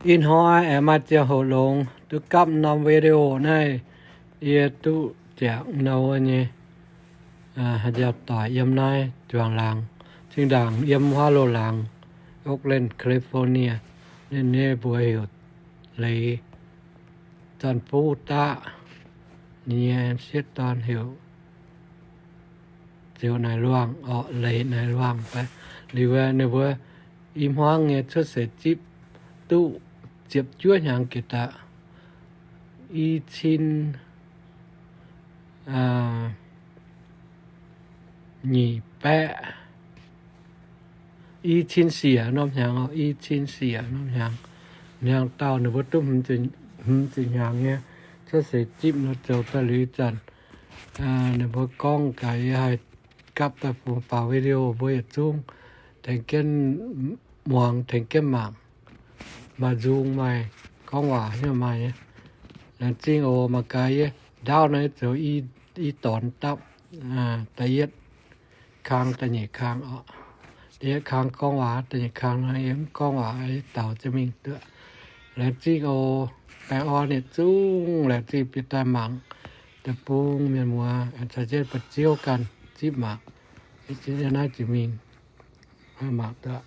Ih hnoi aengx maaih ziangh hoc longx duqv gapv norm video naaiv, yie duqv ziangx nouh nyei, haaix jauv doic yiem naaiv juangc laangz, zinh ndaangc yiem huaav loz-laangz, Oakland, California, ninh nyei mbuox heuc Leiz Zanc Buv Daqv, ninh nyei sieqv dorn heuc Ziouc Naaic Luangh orqc, Leiz Naaic Luangh fai. Liuz ninh mbuo i hmuangv nyei cuotv seix zipv duqv ziepc juov hnyangx jiex daaih, i cin nyic baeqv, i cin siec norm hnyangx, i cin siec norm hnyangx. Hnyangx dauh ninh mbuo duqv hmz ziepc hnyangx nyei cuotv seix zipv nor zoux daaih liuz zanc, ninh mbuo gorngv gaax yie haih gapv daaih faaux video mbuo yietc zungv tengx jienv muangx, tengx jienv mangc, maaih nzung maaih gorngv waac nyei maaih nyei. Laengz zingh oc. Mangc gaax yie ndaauv naaiv zoux i dorngx dapv, da'yietv kang, da'nyeic kang orqc. Da'yietv kang gorngv waac, da'nyeic kang nor yie mv gorngv waac, yie daux jienv mingh duqv. Laengz zingh oc. Baengh orn yietc zungv laengz zingh bieqc daaih mangc, deic-bung mienh muoz caux jienv ba'ziouv ganh zipv mangc. Naaiv jiex mingh mangc duqv.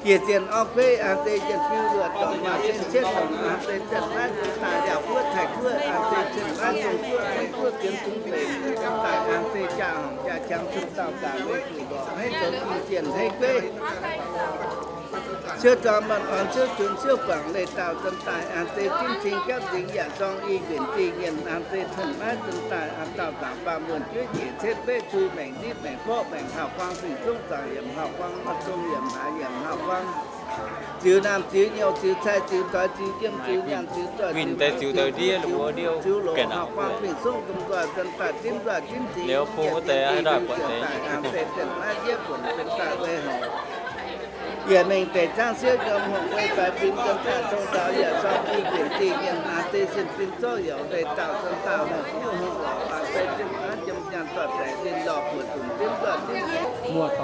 Jiex zienh orv gueiv an deix zienh luoqc dorngc maaih zienh cietv dorngc an deix zienh naaiv zienh daaih liaauc guoqv Taiv guoqv an deix zienh naaiv zong guoqv Meiv guoqv bienx zungv deix zienh daaih an deix jaa-horngc jaa-qangx zienh dauh daaih meiv zuqc lorqc hneiv zoux zienh hneiv gueiv. Siouv zorng manh orn siouv zunx siouv guangc leiz dauh zienh daaih an deix zunv cing gapv nzingx yaac zorng i nquenc zingh mienh an deix cun naaiv zienh daaih an dauh zaangc baamh wuonh jueiv njiec cetv mbeqv cui maengc ndiev maengc borqv maengc hauh buang fingx zungv zaangc yiemc hauh buang maiv zong yiemc haaix yiemc hauh buang. Ziux naamh ziux nyouh ziux cai ziux doix ziux yiem ziux nyaanh ziux doic ziux meix ziux ndiev ziux ziux loz hauh buang fingx zungv domh nzoih zienh daaih dimv nzoih dimv zingh liuz zienh daaih an deix zienh naaiv ndiev buonc zienh daaih wei horngc. Yaac mengh deix zaangv siouv yiem horngc wei faix fin zienh daaih tong zaux yaac sorng i nquenc zingh mienh an deix zienh fin zouv youc leiz dauh zienh daaih horngc fuqv horngc lorqc an deix zienh naaiv jiem nyaanh doic baeqc linh lorh buoz zunc dimv nzoih dimv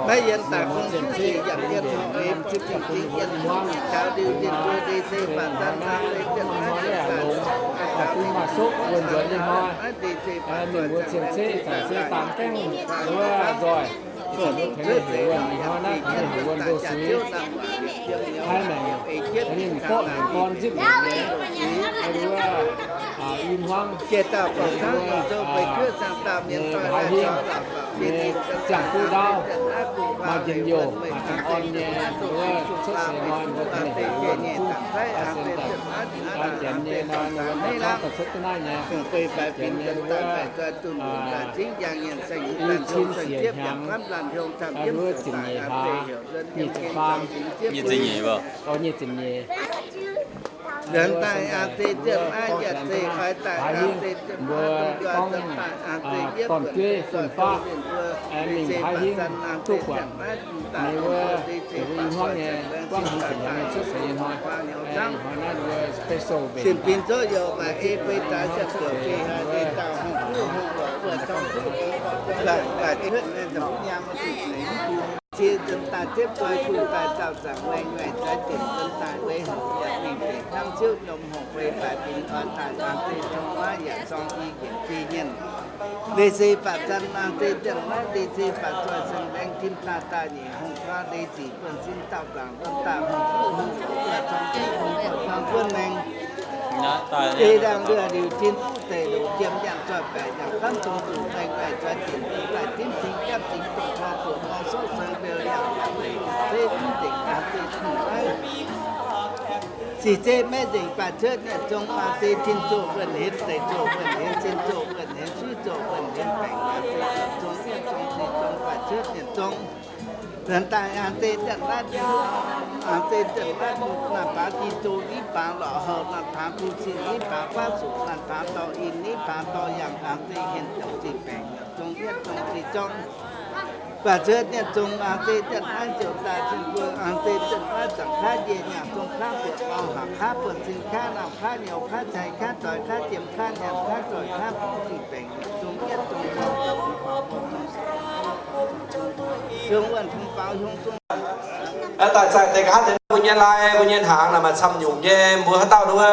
maiv yienx daaih kungx juqv ziqc yangh yienh horngc eix zipv zingh zingh yienh hmuangv caux liuz yienh mbuo ndeic-sei faatv zanc an deix zienh naaiv zienh daaih caux liuz yienh mbuo ndeic-sei faatv zanc ninh mbuo cien-ceqv zanc se dangx gaengh wuov nzoih. Tengx heuc wuonh ih hnoi naaiv tengx heuc wuonh ndo suiv, haih maengc, ninh borqv maengc gorn zipv maengc nyei, wuov, i hmuangv, jiex dauh gorngv tangv wuov, zoux feix juov zaangc dauh mienh doic haaix hingh nyei ziangh duqv ndaauv, maaih njien-youh, maaih camv orn nyei, wuov, cuotv seix hnoi mbuo tengx heuc wuonh zipv, aa, sen daaih, aa, janx nyei hnoi ninh mbuo daaih cuotv duqv naaiv nyei, janx nyei wuov, aa, i cin siec hnyangx, aa, wuov ziepc nyeic hlaax, nyic ziepc faam, nyic ziepc nyeic, o, nyic ziepc nyeic. Nzuonx daaih an deix zienh naaiv yietc zeiz oix daaih an deix zienh naaiv domh nzoih zienh daaih an deix yietv buonc zienh zoih bou ninh mbuo ndeic-sei faatv zanc an deix zienh naaiv daaih domh nzoih ndeic-sei faatv zanc laengz zingh daaih daaih hnyouv zaangc huaang hnyouv zaangv. Sin-binc zouv youc maaih ei beiv daaih ziepc zuoqc beiv haiz deix dauh hungh guv hungh lorqc wuov zorng guv, daaih cuotv nyaanh cie zienh daaih ziepv zoi guv daaih dauh zaangc maengh maengh zaaix ziepc zienh daaih wei horngc yaac mingh deix hnangv ziouv yiem horngc fei faix binc oix daaih an deix zong naaiv yaac zorng i njiec zinh nyienh. Ndeic-sei faatv zanc an deix zienh naaiv ndeic-sei faatv zoih seng laengz tim daaih daaih nyeic hungh guaav ndeic zic buonv sin dauh zaangc wuov daaih hungh guv hungh lorqc wuov zorng guv hungh lorqc zorng buonv maengh. Deix ndaangc luoqc liuz tin duqv deic loc jiem nyaanh zoih baeqc nyaanh famv dongh zuqc maengh maengh zoih dienc dongh daaih dimv cing jatv cing dongh tor buoqc mor souv sou beu yaac deic zeiv mv dingc an deix cing maiv Sic zeiv maiv nzengc, baac cuotv nyanc zong, baac zeiv tin zoh wuonh henv, deic zoh wuonh henv, sin zoh wuonh henv, suiv zoh wuonh henv, baengc nyanc zeiv zong, yietv zong, sic zong, baac cuotv nyanc zong. Nzuonx daaih an zeiv nyanc naaiv, an zeiv nyanc naaiv, naaiv baamz di zoh, naaiv baamz lorqc houh, naaiv baamz bu cin, naaiv baamz faav suqc, naaiv baamz dorh in, naaiv baamz dorh yangh, an zeiv henv zong, sic baengc nyanc zong, yietv zong, sic zong. Baac cuotv nyei zong, aengx zeiz jienv naaiv ziouc daaih zinh mbuo, aengx zeiz jienv naaiv zaangc kaav njiec nyaangc zong kaav buonc, mauh haac kaav buonc, cin kaav, naamh kaav, nyouz kaav, cai kaav, doix kaav, jiem kaav, nyanc kaav, doix kaav, zingh baengc zong yietv zong, zong wuonh zong faaux hiong zong. Daaih zaih deix nqa'haav deix mbuo nyei lai, mbuo nyei hnaangx naaic maaih camv nyungc nyei, mbuo haaix dauh nduov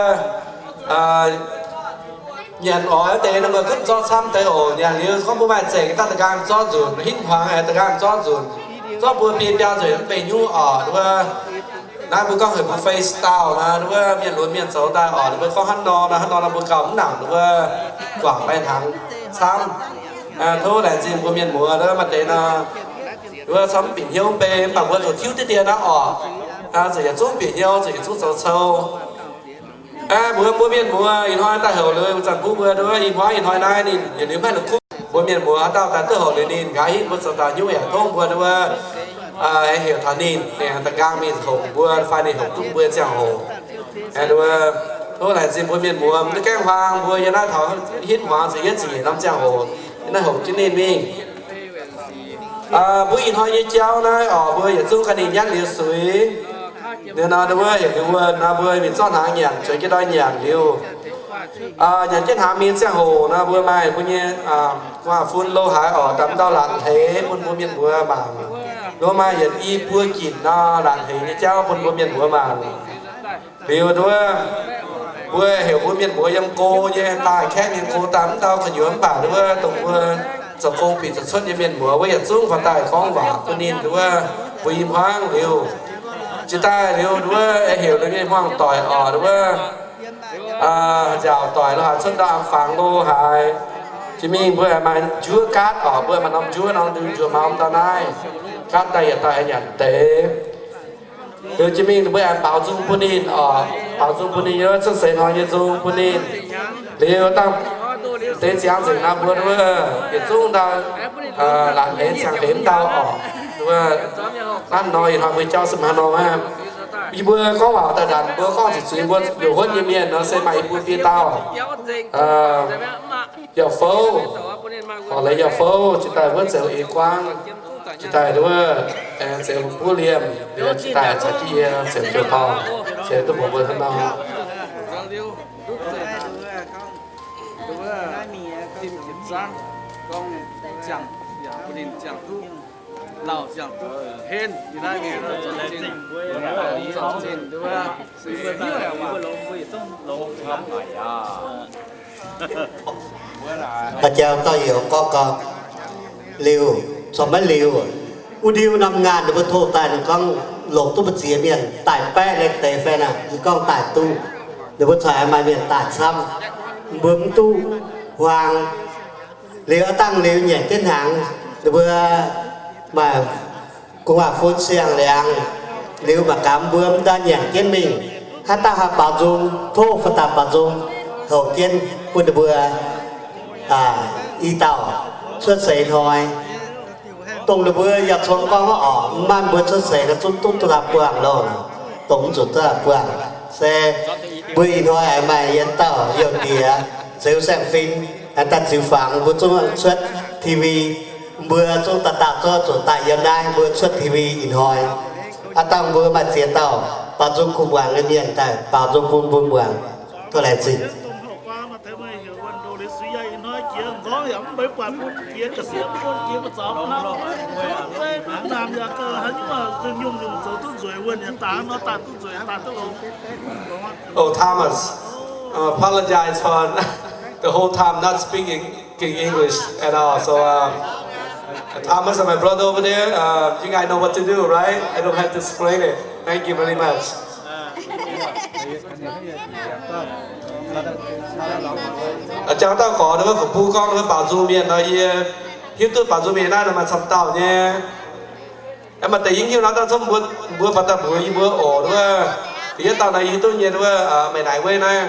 nyanc oix deix nor, mbuo gunv zorqv camv deix oc. Nyanc liuz gorngv mbuo maaih zengc daaih da'nqaang zorqv nzunc, hinv hmuangx aengx da'nqaang zorqv nzunc, zorqv mbuo biei biaa nzunc mv benx nyungc oc. Nduov naaiv mbuo gorngv heuc mbuo freestyle nor, nduov mienh lunx mienh zoux daaih oc. Ninh mbuo gorngv hnangv nor nor, hnangv nor nor mbuo gauh mv nangc nduov guangc lai hnaangx camv. Tov laengz zingh mbuo mienh muoz nduov maaih deix nor, nduov camv mv bieqc hnyouv mv bei, mv baac mbuo zuqc tiuv diqv dien naaiv oc. Zuqc yietc zungv bieqc hnyouv, zuqc yietc zungv zoux cou. Mbuo, mbuo mienh muoz ih hnoi daaih houc liuz, zanc bun mbuo nduov ih hnoi, ih hnoi naaiv ninh yietc liuz maiv la'kuqv. Mbuo mienh muoz haaix dauh daaih duqv houc liuz ninh, nqa'haav hingv mbuo zoux daaih nyungc yaac tov mbuo nduov heuc taux ninh, ninh da'nqaang mingh houc mbuo fai ninh houc duqv mbuo ziangh hoc. Nduov, tov laengz zingh mbuo mienh muoz, mv gaengh huaang mbuo yiem naaiv taux hinv hmuangx ziepc yietv ziepc nyeic norm ziangh hoc, yiem naaiv houc jienv ninh mingh. Mbuo ih hnoi nyei jauv naaiv oc, mbuo yietc zungv ganh ninh nyanv liuz suix. Ninh nor, ninh mbuo heuc ninh mbuo nor, mbuo mingh zorqv hnaangx nyanc, zueiz jienv ndau nyanc liuz, nyanc jienv hnaangx mingh ziangh hoc nor, mbuo maaih mbuo nyei gu'nguaaz-fun lo haaix oc, daaih mv ndau laatc hleix bun mbuo mienh muoz mangc. Nduov maaih yietc i buo ginc nor, laatc hleix nyei jauv bun mbuo mienh muoz mangc. Liuz nduov, mbuo heuc mbuo mienh muoz yiem go nyei daaih, kaeqv mienh go daaih mv ndau gu'nyuoz mv baac nduov, dongh mbuo zoux gong bieqc zoux cuotv nyei mienh muoz wuov yietc zungv faaux daaih gorngv waac bun ninh nduov, mbuo i hmuangv liuz, jiex daaih liuz nduov, heuc ninh nyei hmuangv doic oc, nduov, nziaauc doic lo haaix, cuotv ndau am fangx lo haaix, jiex mingh mbuo maaih njuov gaatv oc, mbuo maaih norm njuov nor, njuov maux ndau naaiv, gaatv daaih yietc daaih nyanc deix. Liuz jiex mingh ninh mbuo aengx baaux nzung bun ninh oc, baaux nzung bun ninh, cuotv seix hnoi nyei nzung bun ninh. Liuz dangh deix ziangx nzengc nor mbuo nduov yietc zungv ndau laatc hleix ziangx hleix mv ndau oc. Nduov, hnangv nor ih hnoi mbuo jauv se hnangv nor aqv. Yie mbuo gorngv waac daaih ndanc mbuo gorngv zuqc zuiz mbuo liouc huotv nyei mienh nor se maaih i buo biei dauh, yaac fouv, horc leiz yaac fouv, jiex daaih wuov zoux eix guangv, jiex daaih nduov, aengx zoux buov liemh, liuz jiex daaih caux jienv yie zoux zoux dorngh, zoux duqv mbuox mbuo hnangv nor. Haaix jauv dauh youc gorngv gau, liuz, corc maiv liuz, wuov ndiuv norm ngaanh ninh mbuo tov daaih, ninh gorngv longc duqv mbu'ziex mienh daaih baeqv lengh deix fai naaic, ninh gorngv daaih duqv, ninh mbuo corc maaih mienh daaih camv, mbuo mv duqv huaang. Liuz aav dangh liuz nyanc jienv hnaangx, ninh mbuo maaih gu'nguaaz-fun siang-liangx, liuz mangc gaax mbuo mv daan nyanc jienv mingh, haaix dauh haih baaux nzung, tov faaux daaih baaux nzung, houc jienv bun ninh mbuo i dauh cuotv seix hnoi. Dongh ninh mbuo yaac congx gorngv oc, mv maaih mbuo cuotv seix nor zungv duqv duqv daaih buangh loh, dongh mv zuqc duqv daaih buangh. Se mbuo ih hnoi aengx maaih yietc dauh youh diex, Zeux Saeng Fin, aengx daaih ziux fangx mbuo zungv cuotv T V. Mbuo zungv dauh dauh zorqv zuqc daaih yiem naaiv mbuo cuotv T V ih hnoi. Aav dangh mbuo maaih ziex dauh baaux nzung kuh muangx nyei mienh daaih baaux nzung bun mbuo muangx. Tov laengz zingh. Oh, Thomas, uh, apologize for the whole time not speaking English at all. So, uh, Thomas and my brother over there, uh, you guys know what to do, right? I don't have to explain it. Thank you very much. อาจารย์ dauh gorx nor, mbuo fu bu gorngv nor, baaux nzung mienh nor, yie hiuv duqv baaux nzung mienh naaiv nor maaih camv dauh nyei. Maaih deix yie hiuv nor, dangh cov mbuo, mbuo faaux daaih mbuox yie mbuo oc, nduov. Da'yietv dauh nor, yie hiuv duqv nyei, nduov, meih naaic wuov naaiv,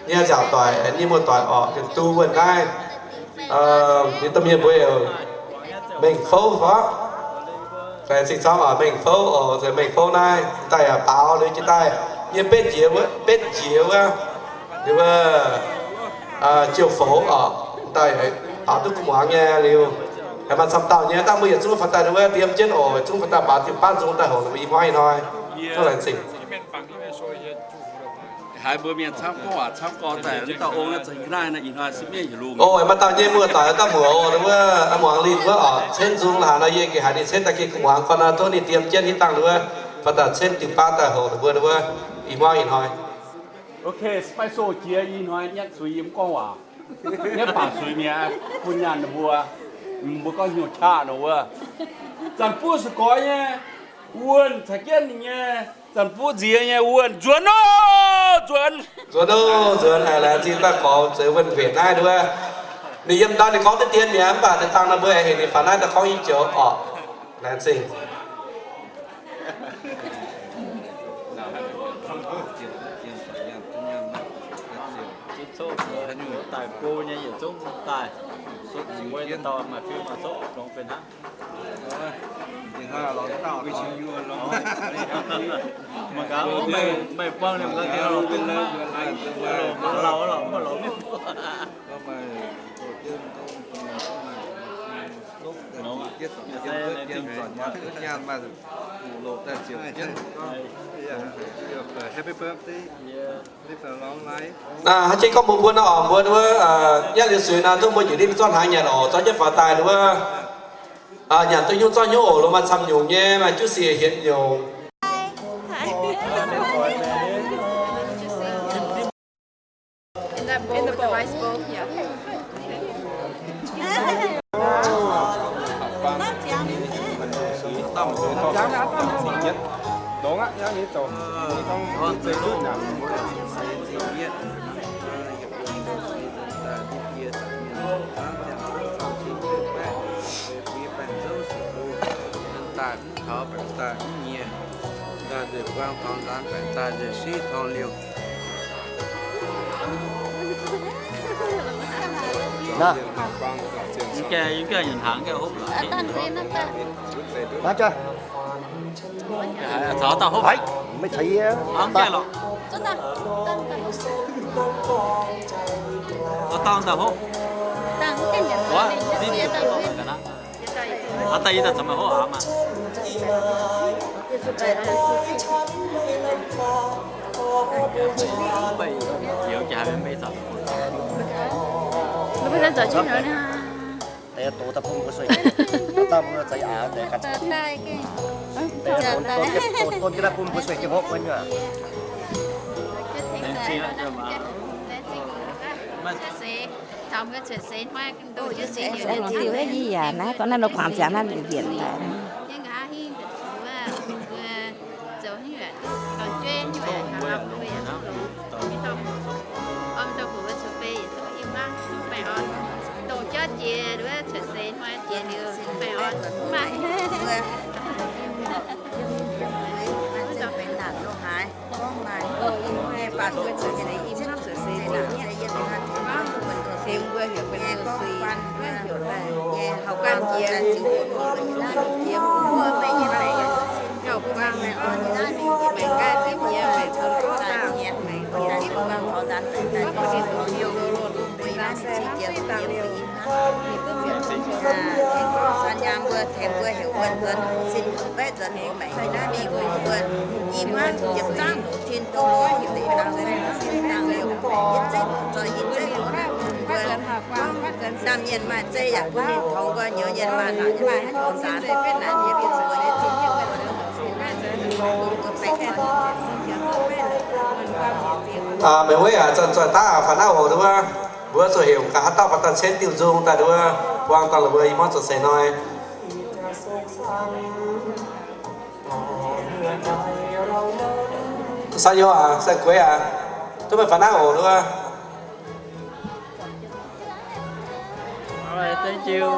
nyei nziaauc doic, nyei muoz-doic oc, yietc duqv wuonh naaiv. Ninh domh mienh mbuo heuc Mengh Fouv fai? Laengz zingh camv oc, Mengh Fouv oc, Mengh Fouv naaiv daaih yaac baaux liuz jiex daaih, yie betv njiec wuov, betv njiec wuov, liuz wuov, jiouv foux oc, daaih baaux duqv kuv muangx nyei liuz. Maaih camv dauh nyei, dangh mbuo yietc zungv faaux daaih wuov, ndiem jienv oc, zungv faaux daaih baaux diuh baav nzung daaih hoc, i hmuangv ih hnoi. Tov laengz zingh. Haiz mbuo mienh camv gorngv waac camv gorx daaih, mv dauh ong naaiv za'gengh naaiv ih hnoi se mienh heuc lungh. Oc, maaih dauh nyei muoz-doic daaih muoc oc, wuov, muangx linh wuov oc, cenv nzung la'haaix nor yie gengh haiz ninh cenv daaih gengh gu'nguaaz gorn nor, tov ninh ndiem jienv hitv dangh wuov, faaux daaih cenv diuh baav daaih hoc ninh mbuo wuov, i hmuangv ih hnoi. Ok, special jiex ih hnoi nyatv suix yie mv gorngv waac. Nyatv baac suix mi'aqv, bun nyaanh ninh mbuo, mbuo gorngv hnyouv qaqv nor wuov. Zanc-fuqv se gorx nyei, wuonh caux jienv ninh nyei, zanc-fuqv nziex nyei wuonh, nzuonx oc, nzuonx. Nzuonx oc, nzuonx, laengz zingh daaih gorx zeix wuonh mbenc naaiv wuov. Ninh yiem ndau ninh gorngv deix dien mi'aqv, mv baac deix dangh nor mbuo aengx heuc ninh faaux naaiv daaih gorngv i joux oc. Laengz zingh. Daaih go nyei yietc zungv daaih, wuov dauh maaih fiuv maaih zoqv longx benx hnangv. Mangc gaax, meih buangh liemh gaax, dingh longx benx mangc, mangc lauh lorqc, mv baac lorqc mv buangh. Aa, hnangv jiex gorngv mbuox mbuo nor, mbuo wuov, aa, yaac liuz suix nor, duqv mbuo njiec ninh zorqv hnaangx nyanc oc, zorqv jienv faaux daaih wuov, aa, nyanc duqv hnyouv zorqv hnyouv oc, longc maaih camv nyungc nyei, maaih juicy hietc nyungc. In the bowl, with the rice bowl, yeah. Daaih mv taux baengc daaih mv nyie, daaih nzengc buang taux nzaanx baengc daaih nzengc siqv taux liouh. Naaiv. Yie gengh hnaangx gengh hopv lorqc. Caux dauh hopv. Haiz, meih caux yie. Hnaangx gengh lorqc. Caux dauh daaih hopv. Aav daaih yie daaih zoux meih hopv aav maah. Mv baac youz jaax mv meiv zoux. Deix doz daaih bun mbuo sueih, daaih mbuo za'eix aav deix ganh. Deix doz, doz, doz jienv daaih bun mbuo sueih jienv hopv wuov nyei. Yie yaac naaiv gorngv naaiv nor kuangx ziangx naaiv mbienc daaih. Gorngv maaih, nyei baac cuotv cuotv seix, cuotv cuotv seix naaic, se yie mbuo heuc benx suix, heuc daaih nyei hauv ganh jiex, jiex mbuo meih nyei baengc, gauh buangh maengx orn nyei naaiv mingh, maengx gaaih zipv nyei, maengx taux daaih nyei, maengx zipv buangh taux nzaanx daaih, daaih zipv taux liouh, mbuo naaiv mingh qiex jiez, jiex mbuo nyei hnangv. San nyaam mbuo tengx mbuo heuc wuonh nzuonx, sin mbaeqv nzuonx mbuo maengx nyei naaiv mingh, mbuo i hmuangv ziepc zangv tin dongh lorz deix dangh, dangh liouh, yie zeiv zoih, yie zeiv mbuo, mbuo Naamh mienh maaih zeiv yaac bun ninh tongx mbuo, nyouz mienh maaih nangc maaih haaix nyungc zaanc, naaiv mienh mbuo nyei zinh mbuo, mbuo baengh orn. Aa, meih weiv aac, zanc zoih daav aac, faaux naaiv oc, nduov, mbuo zuqc heuc gaax haaix dauh faaux daaih cen diuh nzung daaih nduov, buang daaih la'buo i hmuangv zoux seix hnoi. Sai-youz aac, sai-gueix aac, duqv meih faaux naaiv oc, nduov. All right, thank you.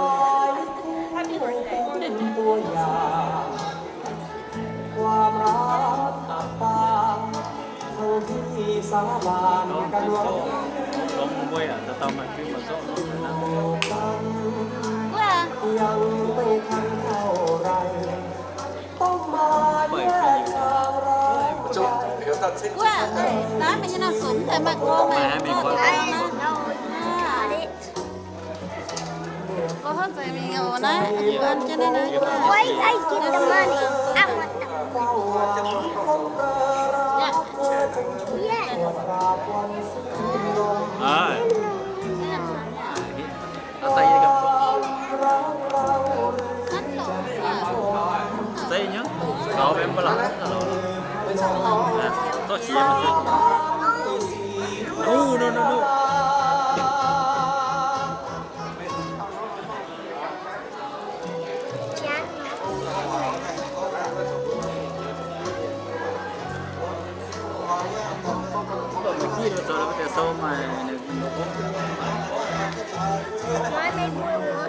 过后 Why I get the money? I want the money. Yeah.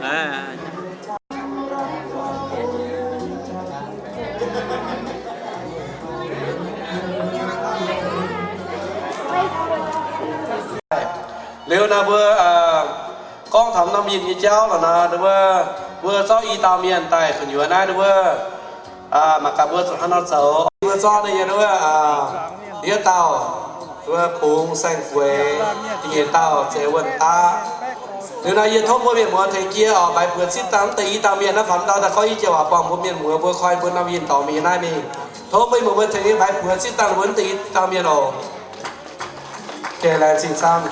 Yeah. Liuz naaiv mbuo gorngv taux norm yinh nyei jauv lorqc nor, mbuo, mbuo zorqv i dauh mienh daaih gu'nyuoz naaiv, mbuo mangc gaax mbuo zuqc hnangv nor zoux. Mbuo zorqv nyei, wuov, yietc dauh, wuov, bungx saeng-gueix, da'nyeic dauh zeix wuonh daqv. Liuz nor yie tov mbuo mienh muoz tengx jiex oc, mbaix buoz zipv dangh deix i dauh mienh naaiv, faaux ndau daaih gorngv i jiex waac buangh mbuo mienh muoz mbuo koi mbuo norm yinh dorngx mingh naaiv mingh. Tov mbuo mienh muoz tengx mbaix buoz zipv dangh mbuo deix i dauh mienh oc. Laengz zingh camv.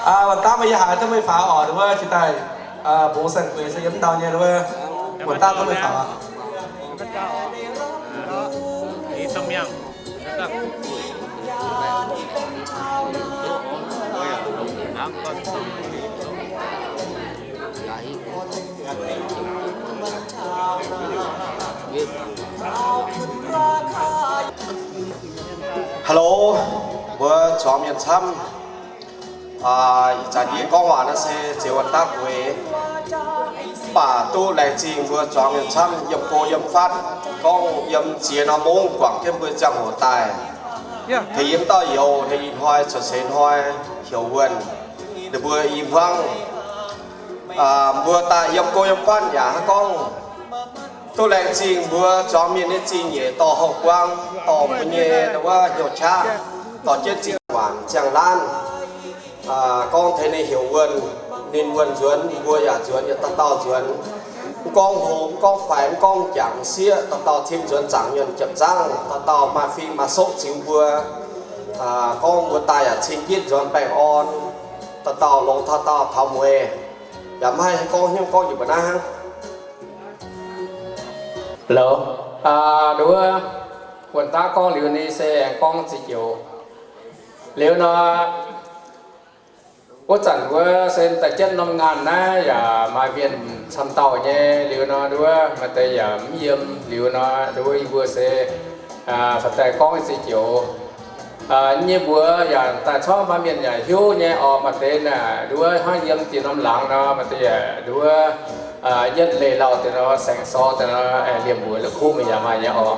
Wuonh daqv meih yie haiz duqv meih faaux oc, wuov, jiex daaih bungx saeng-gueix se yiem ndau nyei, wuov, wuonh daqv duqv meih faaux. Hello, mbuo zuangx mienh camv. Ih zanc yie gorngv waac naaiv se zeix wuonh daqv gueix. Mv baac duqv laengz zingh mbuo zuangx mienh camv yiem go yiem fatv, gorngv yiem ziex norm mungv guangc jienv mbuo ziangh hoc daaih. Tengx yie dauh youz, ninh ih hnoi cuotv seix hnoi heuc wuonh, ninh mbuo i hmuangv, mbuo daaih yiem go yiem fatv yaac hnangv gorngv duqv laengz zingh mbuo zuangx mienh nyei zingh nyeic dorh houh guang, dorh mbuo nyei wuov hnyouv qaqv, dorh jienv zingh waanc ziangh laanv. Gorngv tengx ninh heuc wuonh, ninh wuonh nzuonx, mbuo yaac nzuonx, yietc dauh dauh nzuonx. Mv gorngv hlo, mv gorngv faix, mv gorngv jangx sieqv, dauh dauh tim nzuonx zaangc nyuonh jiepc nzangv, dauh dauh maaih fing maaih sokv ziux mbuo. Gorngv mbuo daaih yaac cing jitv nzuonx baengh orn, dauh dauh longx taux dauh taux mueiz. Yaac mv haih gorngv hnyouv gorngv njiec mbuo naaiv hnangv. Hello, nduov, wuonh daav gorngv liuz ninh se aengx gorngv ziex joux. Liuz nor, wuov zanc wuov se daaih jienv norm ngaanh naaiv yaac maaih mienh camv dauh nyei. Liuz nor nduov, maaih deix yaac mv yiem. Liuz nor nduov, yie mbuo se fa daaih gorngv ziex joux. Yie mbuo yaac daaih corc maaih mienh yaac hiuv nyei oc. Maaih deix naaic nduov hnangv yiem dinh norm laangz nor, maaih deix yaac nduov yietv leih lauh deix nor, saeng-sorng deix nor, liemh mbuox la'kuqv mingh yaac maaih nyei oc.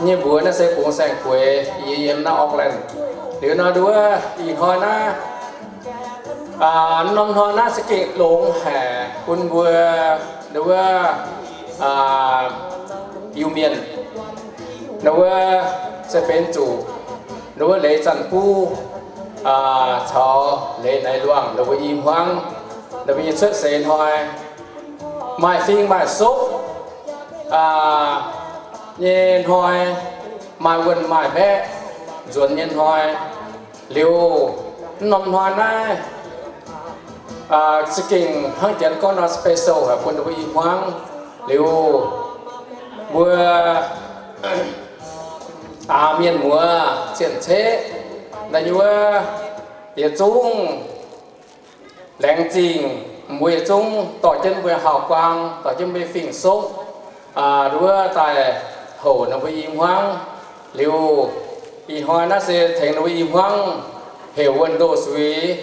Yie mbuo naaiv se bungx saeng-gueix, yie yiem naaiv Auckland. Liuz nor nduov, ih hnoi naaiv, norm hnoi naaiv za'gengh longx haic bun mbuo nduov Iu-Mienh. Nduov se benx zuqc nduov Leiz Zanc Buv caux Leiz Naaiv Luangh nduov mbuo i hmuangv, nduov mbuo nyei cuotv seix hnoi, maaih fing maaih sokv nyei hnoi, maaih wuonh maaih mbaeqv nzuonx nyei hnoi. Liuz, mv norm hnoi naaiv za'gengh hnangv janx gorngv nor special haic bun nduov mbuo i hmuangv. Liuz, mbuo mienh muoz cien-ceqv naaiv nyei wuov, yietc zungv laengz zingh mbuo yietc zungv dorh jienv mbuo hauv-guaang, dorh jienv mbuo fing-sokv, nduov daaih houc nduov mbuo i hmuangv. Liuz, ih hnoi naaiv se tengx nduov mbuo i hmuangv heuc wuonh ndoh suix,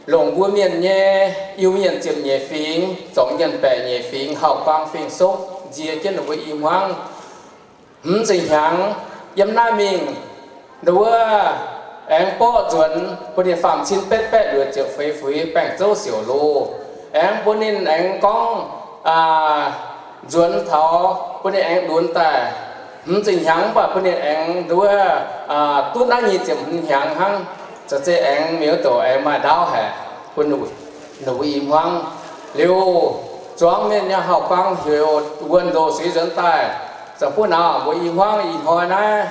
longc mbuo mienh nyei Iu-Mienh ziepc nyeic fingx, zorngx mienh baeqc nyeic fingx, hauv-guaang fing-sokv nzie jienv nduov mbuo i hmuangv. Hmz zingh hnyangx yiem naaiv mingh, nduov aengx borqv nzuonx bun ninh faam cin betv baeqv luoqc ziepc feix fuix baengh zouv siouc loz. Aengx bun ninh aengx gorngv nzuonx taux bun ninh aengx lunx daaih. Hmz zingh hnyangx mv baac bun ninh aengx nduov duqv naaiv nyic ziepc hmz hnyangx hnangv, za'gengh aengx mienh douc aengx maaih ndaauv haic bun ninh mbuo i hmuangv. Liuz, Zuangx mienh nyei hauv-guang heuc Wuonh Ndoh Suiz nzuonx daaih. Zanc buv naaiv mbuo i hmuangv ih hnoi naaiv,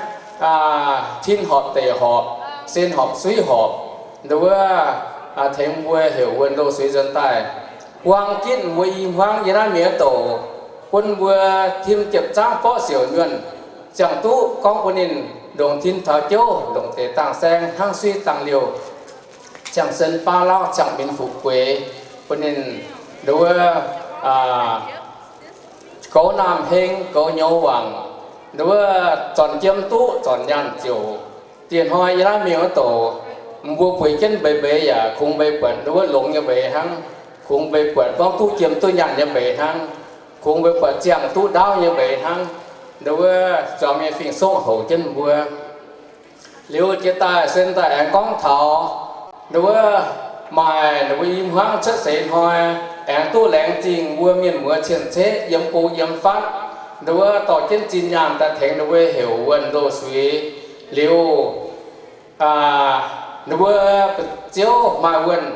tin horpc deic horpc, sen horpc suiv horpc, nduov, tengx mbuo heuc Wuonh Ndoh Suiz nzuonx daaih. Buang ginv mbuo i hmuangv yiem naaiv mienh douc, bun mbuo tim jiepc zaangv borqv siouc nyuonh, ziangh duqv gorngv bun ninh ndongc tin taux jouv, ndongc deix dangh saeng hnangv suiv dangh liouh, ziangh sen baav lauv, ziangh minx fuqv gueix, bun ninh nduov, goux naamh heng, goux nyouz wangc, nduov, zornc jiem duqv, zornc nyaanh ziouc. Dieh hnoi yiem naaiv mienh wuov douc, mbuo bueix jienv mbeix mbeix yaac kungx mbeix buatc nduov longx nyei mbeix hnangv, kungx mbeix buatc gorngv duqv jiem duqv nyaanh nyei mbeix hnangv, kungx mbeix buatc ziangh duqv ndaauv nyei mbeix hnangv. Nduov, zuangx mienh fingx-songv houc jienv mbuo. Liuz jiex daaih sen daaih aengx gorngv taux nduov, maaih nduov i hmuangv cuotv seix hnoi, aengx duqv laengz zingh mbuo mienh muoz cien-ceqv yiem go yiem fatv, nduov dorh jienv zinh nyaanh daaih tengx nduov heuc Wuonh Ndoh Suiz. Liuz, nduov ziouv maaih wuonh,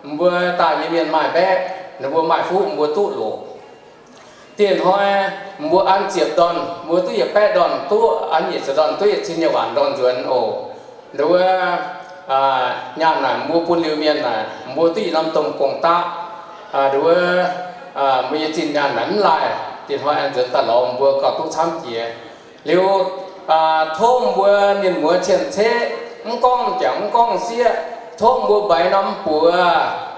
mbuo daaih nyei mienh maaih mbaeqv, nduov maaih fuqv mbuo duqv loc. Dieh hnoi mbuo an ziepc ndorn, mbuo duqv yietc baeqv ndorn, duqv an yietc ziepc ndorn, duqv yietc cin nyei waanc ndorn nzuonx oc. Nduov, nyaanh naaic mbuo bun liuz mienh naaic, mbuo duqv yietc norm domh gong-daqv. Nduov, mbuo nyei zinh nyaanh naaic mv laih, dieh hnoi aengx nzuonx daaih lorz mbuo gauh duqv camv jiex. Liuz, tov mbuo mienh muoz cien-ceqv, mv gorngv jangx mv gorngv sieqv, tov mbuo mbaix norm buoz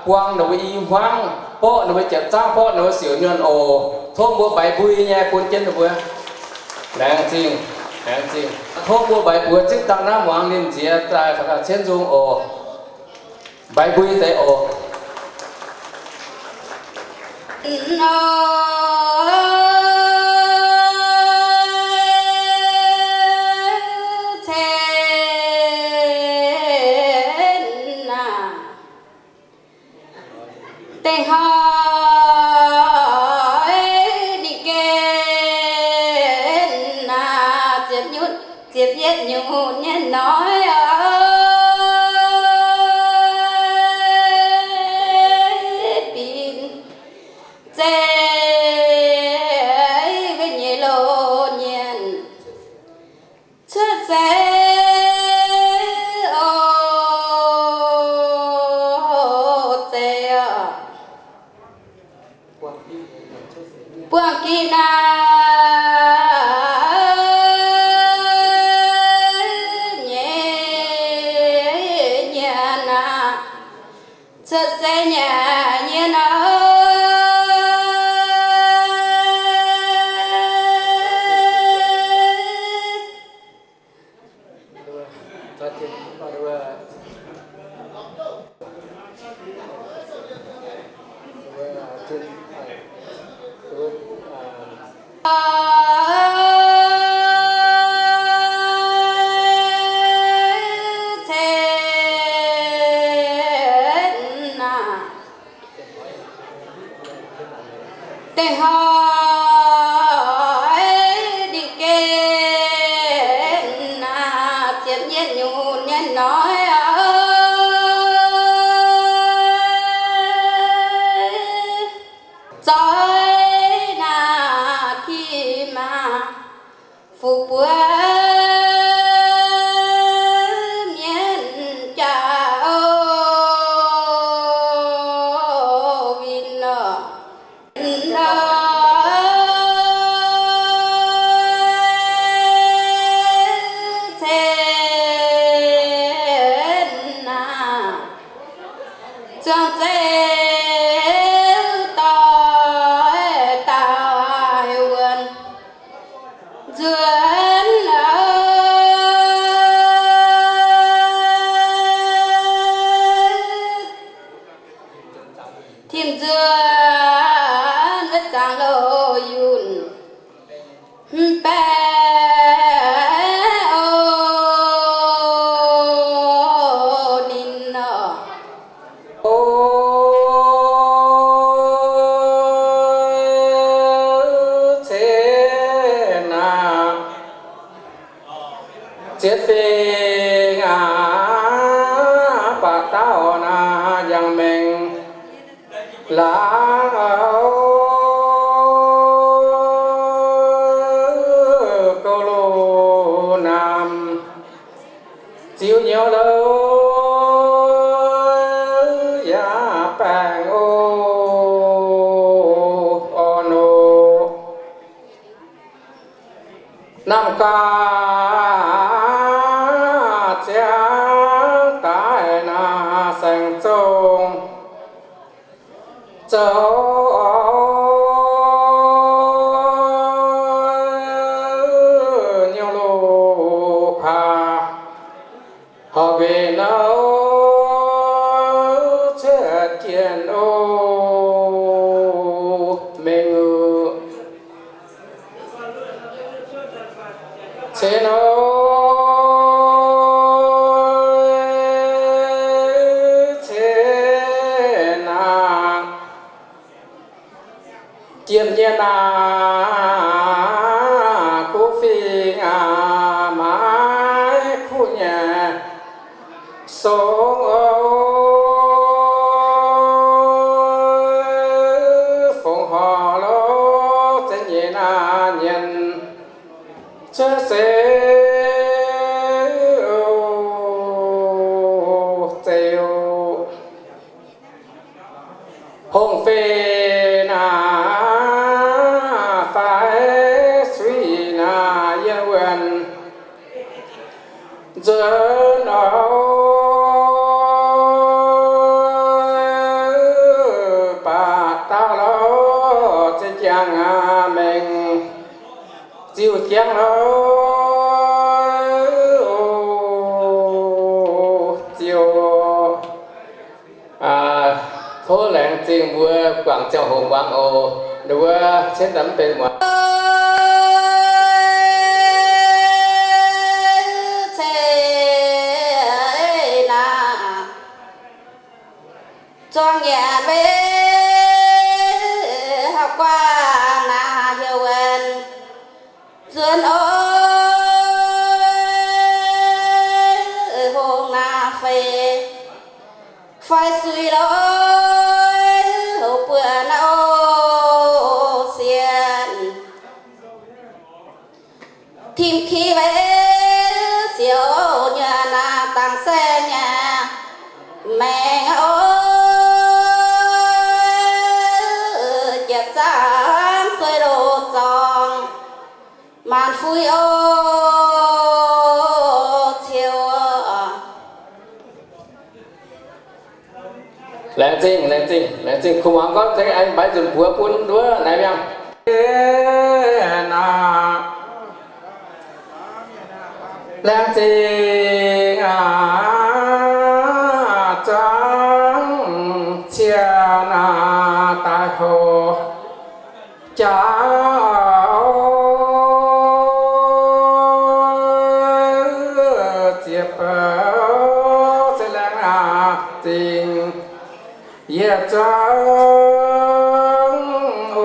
buang ninh mbuo i hmuangv, borqv ninh mbuo jiepc zaangv, borqv ninh mbuo siouc nyuonh oc. Tov mbuo mbaix mbui nyei bun jienv ninh mbuo. Laengz zingh, laengz zingh. Tov mbuo mbaix buoz zipv dangh naaiv muangx ninh nziex daaih faaux daaih cienv nzung oc. Mbaix mbui deix oc. Da'hnoi ninh gen naaic ziepc nyutc ziepc yietv nyutc nyei hnoi, binc zeiv wuov nyei loz-mienh cuotv seix oc, zeiv oc. Buangh gitv naaic nyei nyanc naaic, cuotv seix nyanc nyei naaic, Da'hnoi ninh gen naaic ziepc yietv nyutc nyei hnoi, zoih naaic ti maah, fuqv buoz mienh jaa win nor. Cen naaic, zuangx zeiv doix daaih wuonh nzuonx, tim nzuonx wuov zaangc loz-yunh mv baeqc oc ninh nor. O, cen naaic, ziepc fingx aqv, baac dauh naaic yangh maengx laangz oc. Gaax ziangx daaih naaic saeng-zong zoux nyungc loz-paax, horpc nqemh nouv cuotv jienh oc, mengh oc. Cen oc, cen aac, jiem nyei naaic, guv fingx aac, maaiz kuv nyei song oc, fongc horc lorz zengx nyei naaic nyienz cuotv seix oc, zeiz oc. Hongh fei naaic, faix suiv naaic, yiem wuonh nzuonx oc, baac dauh lorz zinh jangx aac, mengh ziuh jiangv lorz oc, ziouc tov laengz zingh mbuo guangc ziangh hoc muangx oc. Ninh mbuo cienv daaih mv benx muangx. Cei naaic, zuangx nyanc mei hauv guaav naaic, heuc wuonh nzuonx oc, hongh naaic fei, faix suiv lorz houc buonc naaic oc, sienx tim ki weic siouc nyuonh naaic dangx saeng nyei maengc oc, jiex zaangc zueiz loz-zorng maanc fuix oc, ciouv. Laengz zingh, laengz zingh, laengz zingh. Kuv muangx gorngv zengx aengx mbaix nzunc buoz bun nduov naaiv mi'aqv. Laengz zingh aac, zuangx cien aac, daaih hoc jaax ziex bou se laengz aac zingh. Yie zuangx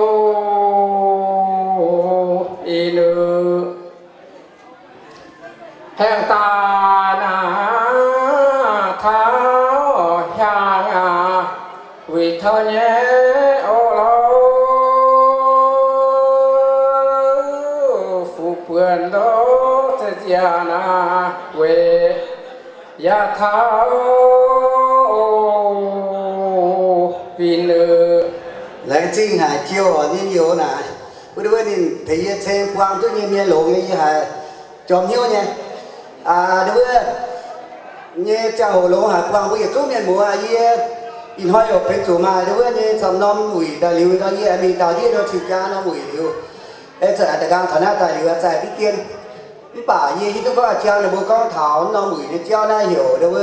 oc, ih nduqc haengh daaih naaic, taux hiaangx aac, wuic taux nyei oc, lorz fuqv buonc lorz za'nziaauc naaic, weic yaac taux oc, winh oc. Laengz zingh haic, jouh nyei youz naaic, wuov nduov ninh tengx yie ceng buang duqv nyei mienh longx nyei, yie haiz jorm hnyouv nyei. Aa, nduov nyei ziangh hoc longx haic, buangh mbuo yietc zungv mienh muoz. Yie ih hnoi yaac benx zuqc maaih nduov nyei camv norm wuic daaih liuz nor, yie aengx mingh daaux ndiev nor cingx jaa norm wuic liuz, aengx zuqc daaih ganh taux naaiv daaih liuz zaih diqv dien. Mv baac yie hiuv duqv gorngv a'jang ninh mbuo gorngv taux norm wuic nyei jauv naaiv heuc nduov,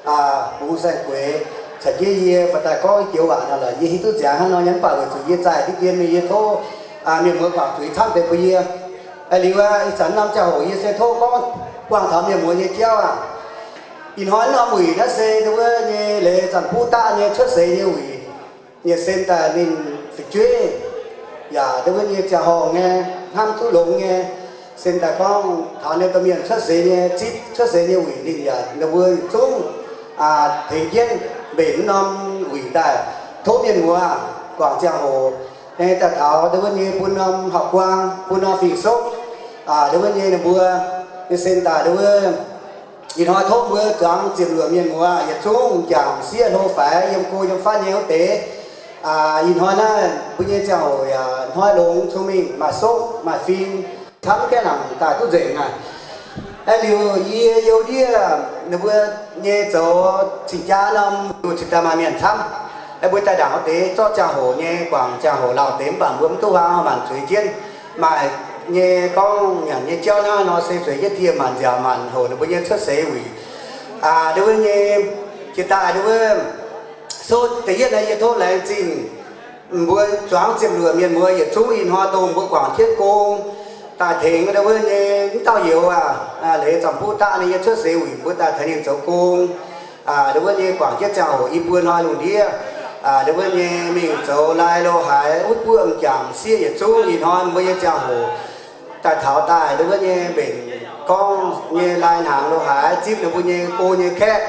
aa, bungx saeng-gueix. Caux jienv yie fa daaih gorngv joux waac nor lorqc, yie hiuv duqv ziangx hnangv nor nyei, mv baac weic zuqc yie zaih diqv dien mingh, yie tov, aa, mienh muoz guangc zuiz camv deix bun yie. Aa, liuz aqv, ih zanc norm ziangh hoc yie se tov gorngv buangh taux mienh muoz nyei jauv aqv. Ih hnoi norm wuic naaiv se nduov nyei leiz zanc buv daqv nyei cuotv seix nyei wuic. Yie sen daaih ninh fu'jueiv yaac nduov nyei ziangh horngh nyei, hnamv duqv longx nyei, sen daaih gorngv taux ninh domh mienh cuotv seix nyei, zipv cuotv seix nyei wuic, ninh yaac ninh mbuo yietc zungv, aa, tengx jienv mbenc norm wuic daaih. Tov mienh muoz guangc ziangh hoc, aengx daaih taux nduov nyei bun norm hauv-buang, bun norm fingx-sopv, aa, nduov nyei ninh mbuo nyei sen daaih nduov. Ih hnoi tov mbuo zuangx ziepc luoqc mienh muoz yietc zungv m'jangc sieqv hlo faix yiem go yiem fatv nyei wuov deix. Aa, ih hnoi naaiv mbuo nyei ziangh hoc yaac hnoi longx, cong-mengh, maaih sopv maaih fing. camv gaengh nangc daaih duqv nzengc aqv. Aeqv, liuz yie youz ndiev ninh mbuo nyei zoux cing-jaa norm liuz cingx daaih maaih mienh camv. Aeqv, mbuo daaih ndaangc wuov deix zorqv ziangh hoc nyei guangc ziangh hoc lauh deix mv baac mbuo mv duqv huaang, maanc zueiz jienv. Maaih nyei gorngv nyanc nyei jauv hnangv nor se zueiz jienv dieh maanc nziaauc maanc hoc ninh mbuo nyei cuotv seix wuic. Aa, ndau wuov nyei, jiex daaih ndau wuov, so da'yietv naaiv yie tov laengz zingh mbuo zuangx ziepc luoqc mienh muoz yietc zungv ih hnoi dongh mbuo guangc jienv gong daaih tengx ndau wuov nyei mv dauh youz aac, leiz Zanc Buv daqv ninh nyei cuotv seix wuic mbuo daaih tengx ninh zoux gong. Ndau wuov nyei guangc jienv ziangh hoc i buo hnoi lungh ndiev, ndau wuov nyei mingh zoux lai lo haaix wuov buoqv m'jangc sieqv yietc zungv ih hnoi mbuo nyei ziangh hoc daaih taux daaih ndau wuov nyei mbenc gorngv nyei lai hnaangx lo haaix zipv ninh mbuo nyei go nyei kaeqv,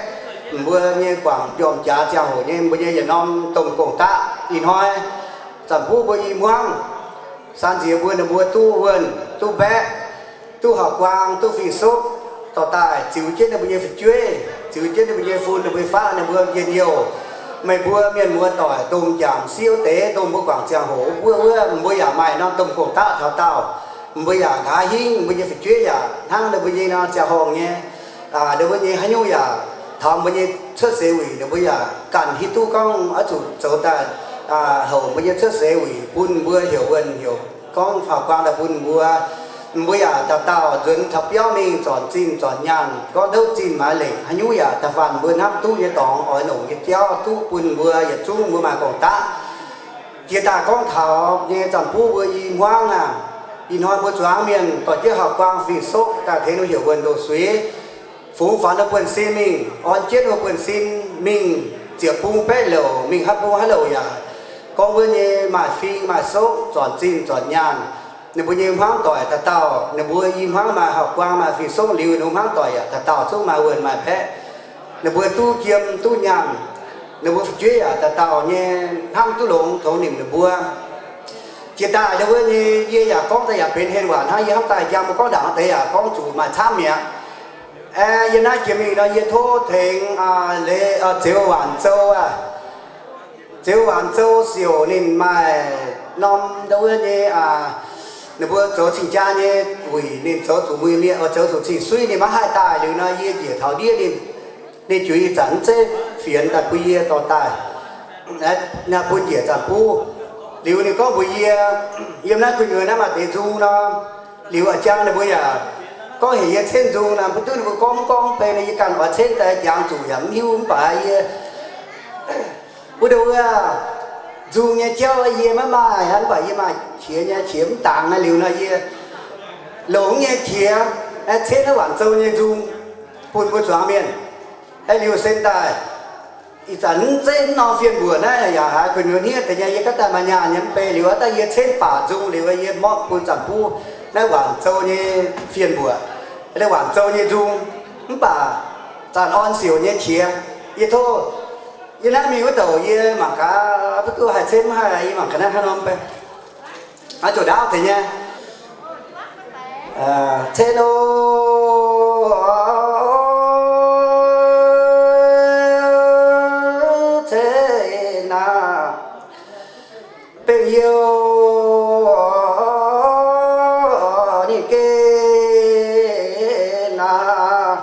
mbuo nyei guangc mbiormh jaax ziangh hoc nyei mbuo nyei yietc norm domh gong-daqv ih hnoi Zanc Buv mbuo i hmuangv, san nziex mbuo ninh mbuo duqv wuonh duqv mbaeqv, duqv hauv-guaang duqv fing-soqv, dorh daaih ziux jienv ninh mbuo nyei fu'jueiv, ziux jienv ninh mbuo nyei fun, ninh mbuo nyei faqv, ninh mbuo njien-youh. Meih mbuo mienh muoz doic, domh m'jangc sieqv wuov deix, dongh mbuo guangc ziangh hoc wuov, wuov mbuo yaac maaih norm domh gong-daqv taux daauh. Mbuo yaac nqa'haav hingv, mbuo nyei fu'jueiv yaac hnangv ninh mbuo nyei nor ziangh horngh nyei, ninh mbuo nyei haaix nyungc yaac taux mbuo nyei cuotv seix wuic ninh mbuo yaac ganh hiuv duqv gorngv oix zuqc zoux daaih houc mbuo nyei cuotv seix wuic bun mbuo heuc wuonh heuc gorngv hauv-guaang daaih bun mbuo. Mbuo yaac dauh dauh nzuonx taux biauv mingh zornc zinh zornc nyaanh, gorngv ndouv zinh maaiz lengc haaix nyungc yaac da'faanh mbuo hnamv duqv nyei dorngx oix longc nyei jauv duqv bun mbuo yietc zungv mbuo maaih gong-daqv. Jiex daaih gorngv taux nyei Zanc Buv mbuo i hmuangv aac, ih hnoi mbuo zuangx mienh dorh jienv hauv-guaang fing-soqv daaih tengx ninh heuc wuonh ndoqc suiv, fungx faaux ninh buonv sin mingh, orn jienv ninh buonv sin mingh ziepc bung baeqv louc, mingh haaix bung haaix louc yaac gorngv wuov nyei maaih fing maaih soqv, zornc zinh zornc nyaanh. Ninh mbuo nyei hmuangv doic dauh dauh, ninh mbuo i hmuangv maaih hauv-guaang maaih fing-soqv liuz, ninh mbuo hmuangv doic yaac dauh dauh zungv maaih wuonh maaih baeqv. Ninh mbuo duqv jiem duqv nyaanh, ninh mbuo fu'jueiv yaac dauh dauh nyei hnamv duqv longx tongx nimc ninh mbuo. Jiex daaih ndau wuov nyei yie yaac gorngv daaih yaac benx hlen waac hnangv, yie hnamv daaih njang mbuo gorngv ndaangc deix yaac gorngv zuqc maaih camv mi'aqv. Aeqv, yie naaiv jiex mingh nor yie tov tengx leiz Zeux Waanc Zou aac. Zeux Waanc Zou siouc ninh maaih norm ndau wuov nyei, ninh mbuo zoux cing-jaa nyei wuic ninh zoux zuqc muic mienh, zoux zuqc cing-suiv ninh maiv haih daaih liuz nor yie njiec taux ndiev ninh, ninh juix ih zanc mv zeiv fienx daaih bun yie dorh daaih, bun njiec Zanc Buv. Liuz ninh gorngv mbuox yie, yiem naaiv kuh nyuoz naaiv maaih deix nzung nor, liuz a'jang ninh mbuo yaac gorngv heuc yie cenv nzung nor, mv duqv ninh mbuo gorngv mv gorngv mv bei nor yie ganh oix cenv daaih jangx zuqc yaac mv hiuv mv baac yie wuov ndau wuov nzung nyei jauv yie maiv maaih hnangv, mv baac yie maaih qiex nyei, qiex mv dangx naaiv liuz nor yie longc nyei qiex cenv naaiv Waanc Zou nyei nzung bun mbuo zuangx mienh. Aeqv, liuz sen daaih ih zanc mv zeiv mv norm fien mbuoqc naaiv yaac haiz kuh nyuoz hniev deix nyei, yie gaav daaih maaih nyaanh nyei mv bei liuz, daaih yie cenv baac nzung liuz yie morqv bun Zanc Buv naaiv Waanc Zou nyei fien mbuoqc, Waanc Zou nyei nzung. Mv baac zanc orn siouc nyei qiex, yie tov yie naaiv mingh wuov douc yie mangc gaax, mv duqv haih cenv mv haih, yie mangc gaax naaiv hnangv nor mv bei. Zuqc ndaauv deix nyei. Cenv oc, cenv aac, bengh youh ninh gen aac,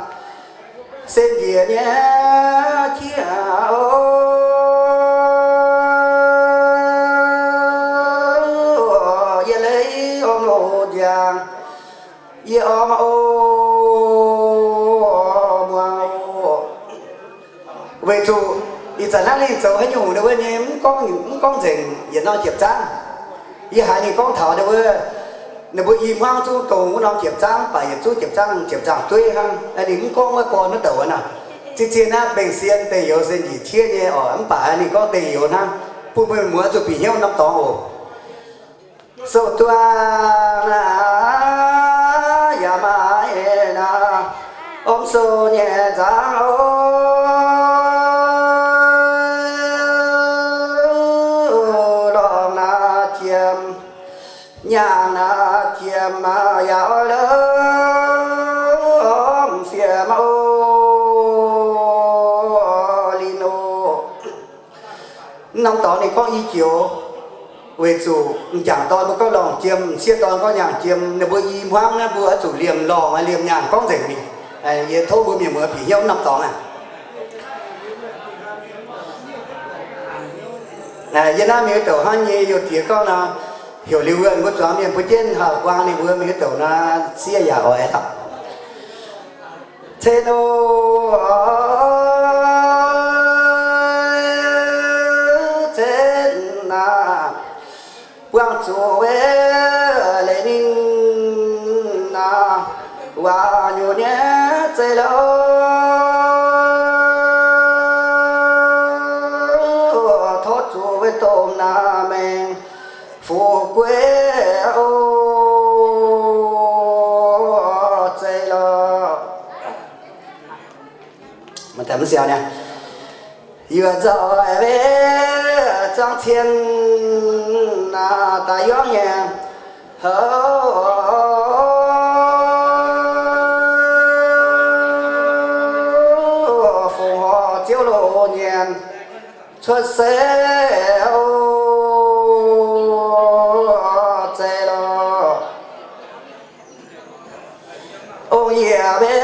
sen njiec nyei qiex oc. Yie leiz orm loz ndiangx, yie orm oc, muangx oc. Weic zuqc ih zanc hnangv ninh zoux haaix nyungc wuov nyei, mv gorngv, mv gorngv nzengc yietc norm jiepc zaangv. Yie haiz ninh gorngv taux wuov, ninh mbuo i hmuangv zungv dongh wuov norm jiepc zaangv, mv baac yietc zungv jiepc zaangv, jiepc zaangv dueiv hnangv. Ninh mv gorngv wuov gorn wuov douc nor. Zien-zien naaiv bengh sien, bengh youz se njiec qiex nyei oc, mv baac ninh gorngv dengh youz hnangv. Bun mbuo muoz zuqc bieqc hnyouv norm dorngx oc. Sou-duaang naaiv yaac maaih naaiv, om sou nyei nzangv oc. Lorngx naaiv jiem, nyaanh naaiv jiem, yaac oix lorngx fiem oc. Lin oc. Mv norm dorngx ninh gorngv i joux. Weic zuqc m'jangc dorn mbuo gorngv lorngh jiem, m'sieqv dorn gorngv nyaangh jiem, ninh mbuo i hmuangv naaiv mbuo oix zuqc liemh lorngh, liemh nyaangh gorngv nzengc mingh. Yie tov mbuo mienh muoz bieqc hnyouv norm dorngx aqv. Yie naaiv mingh douc hnangv nyei youh diex gorngv nor, heuc liuz wuonh mbuo zuangx mienh mbuo jienv hauh buang ninh mbuo mingh douc nor, sieqv yaac oix lorqc. Cen o, cen aac, buangh zuqc weic leiz ninh aac, waac nyutc nyei zeiv lorqc, tov zuqc weic domh naaiv maengx fu'jueiv o, zeiv lorqc. Yuoqc nzauh weic zuangx cien daaih yongv nyei houv, fongc horc ziouv loz nyienx cuotv seix o, zeiv lorqc. Ong-yie mbe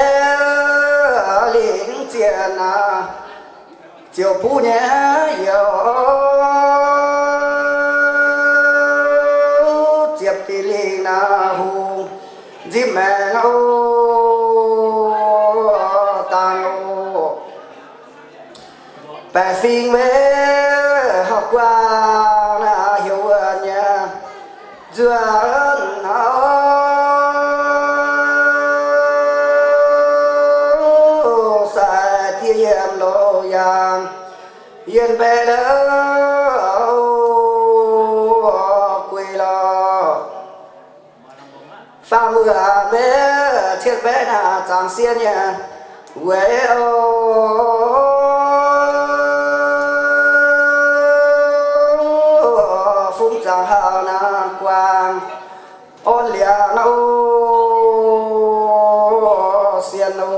lingc zienh aac, ziouc buv nyei youh, ziepc diuh lingh naaiv hungh nzipc maengx o, dangh o. Baeqc fingx mbe hauh guaang naaiv heuc wuonh nyei nzuonx hnangv, sai diev yiem loz yaangh yienh mbaeqc lorqc, guei lorqc. Faam wuonh mbe cien mbaeqc naaiv zaangc sieqv nyei weic o, fungx zaangc hauh naaiv guaang orn liangx o, sienh o.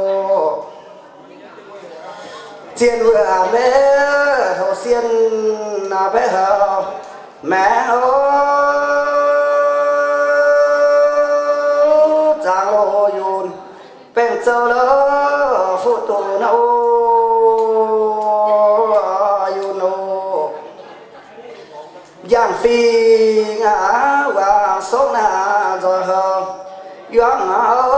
Zien wuonh mbe houc sienh naaiv mbaeqc houc maengx o, zaangc loz yunh baengh zouv lorqc, fuqv dunx o, yunh o. Njang-fingx aac, wangc sokv naaiv nzoih houc yuangv aqv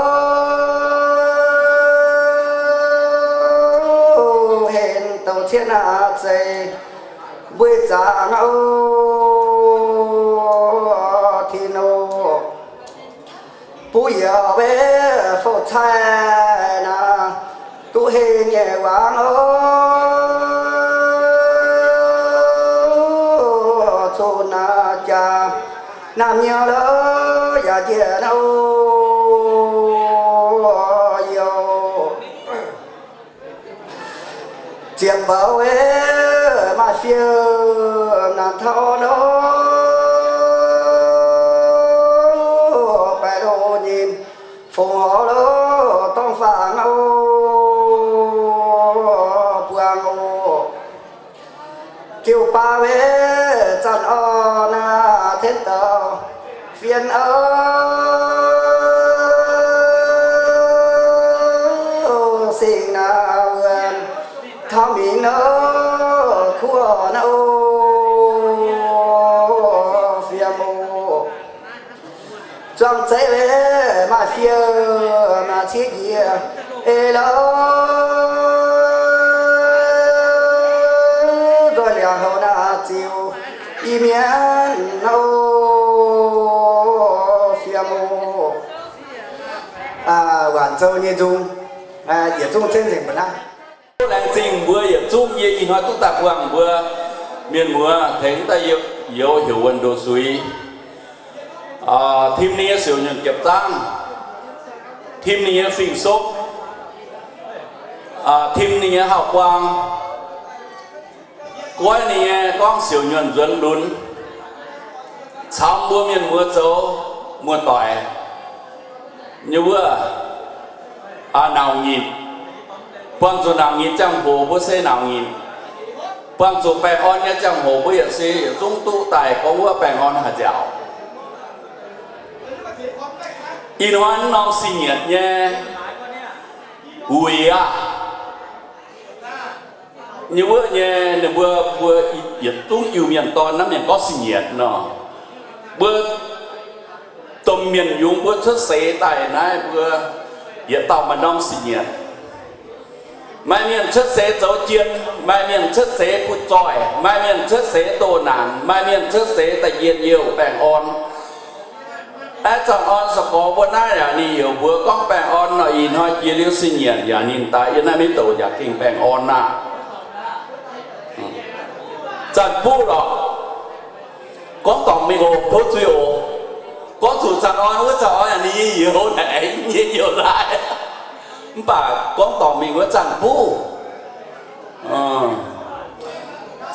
o, henv douc cien aac, zeiz mbueiz zaangc o, tin o. Buv youz mbe fouv-caih naaiv duqv heng nyei wangv o, cun naaiv jaa naamh nyouz lorqc, yaac njiec naaiv o, youz. Ziepc bouc mbe maaih fiev naanc taux orn o, baeqc loz nyinh fongc horc lorqc, dorngx faangx o, buangh o. Ziouc baav mbe zanc orn naaiv tenv douc fien o, singx naaiv wuonh taux mingh o, kuv orn o, fiem o. Zuangx zeiv mbe maaih fiev maaih ciev njiec ei lorqc, nzoih liangx houc naaiv ziux Iu-Mienh o, fiem o. Waanc Zou nyei nzung yietc zungv cenv nzengc mbuo naaiv. Laengz zingh mbuo yietc zungv yie ih hnoi duqv daaih buangh mbuo mienh muoz tengx daaih youz heuc wuonh ndoqc suix. Tim ninh nyei siouc nyuonh jiepc zaangv, tim ninh nyei fing-sopv, tim ninh nyei hauv buang, goiv ninh nyei gorngv siouc nyuonh nzuonx lunx, caux mbuo mienh muoz zoux muoz-doic nyei wuov, nauc nyitc, buangh zuqc nauc nyitc ziangh hoc mbuo se nauc nyitc. Buangh zuqc baengh orn nyei ziangh hoc mbuo yietc se yietc zungv duqv daaih gorngv wuov baengh orn haaix nziaauc. Ih hnoi norm sin nyietc nyei wuic aqv, nyei wuov nyei ninh mbuo, mbuo yietc zungv Iu-Mienh dorn naaiv mienh gorngv sin nyietc nor, mbuo domh mienh yungz mbuo cuotv seix daaih naaiv mbuo yietc dauh maaih norm sin nyietc. Maaih mienh cuotv seix zoux jien, maaih mienh cuotv seix butv zoih, maaih mienh cuotv seix doh naanc, maaih mienh cuotv seix daaih njien-youh baengh orn. Aeqv, zanc orn se gorx mbuo naaiv yaac ninh heuc mbuo gorngv baengh orn nor, ih hnoi jiex liuz sin nyietc yaac ninh daaih yiem naaiv maiv douc yaac gengh baengh orn aqv. Zanc buv lorqc, gorngv dorngc mingh oc, tov zuiz oc. Gorngv zuqc zanc orn wuov zanc orn yaac ninh nyei youz naaic nyei youz laaix. Mv baac gorngv dorngc mingh wuov zanc buv,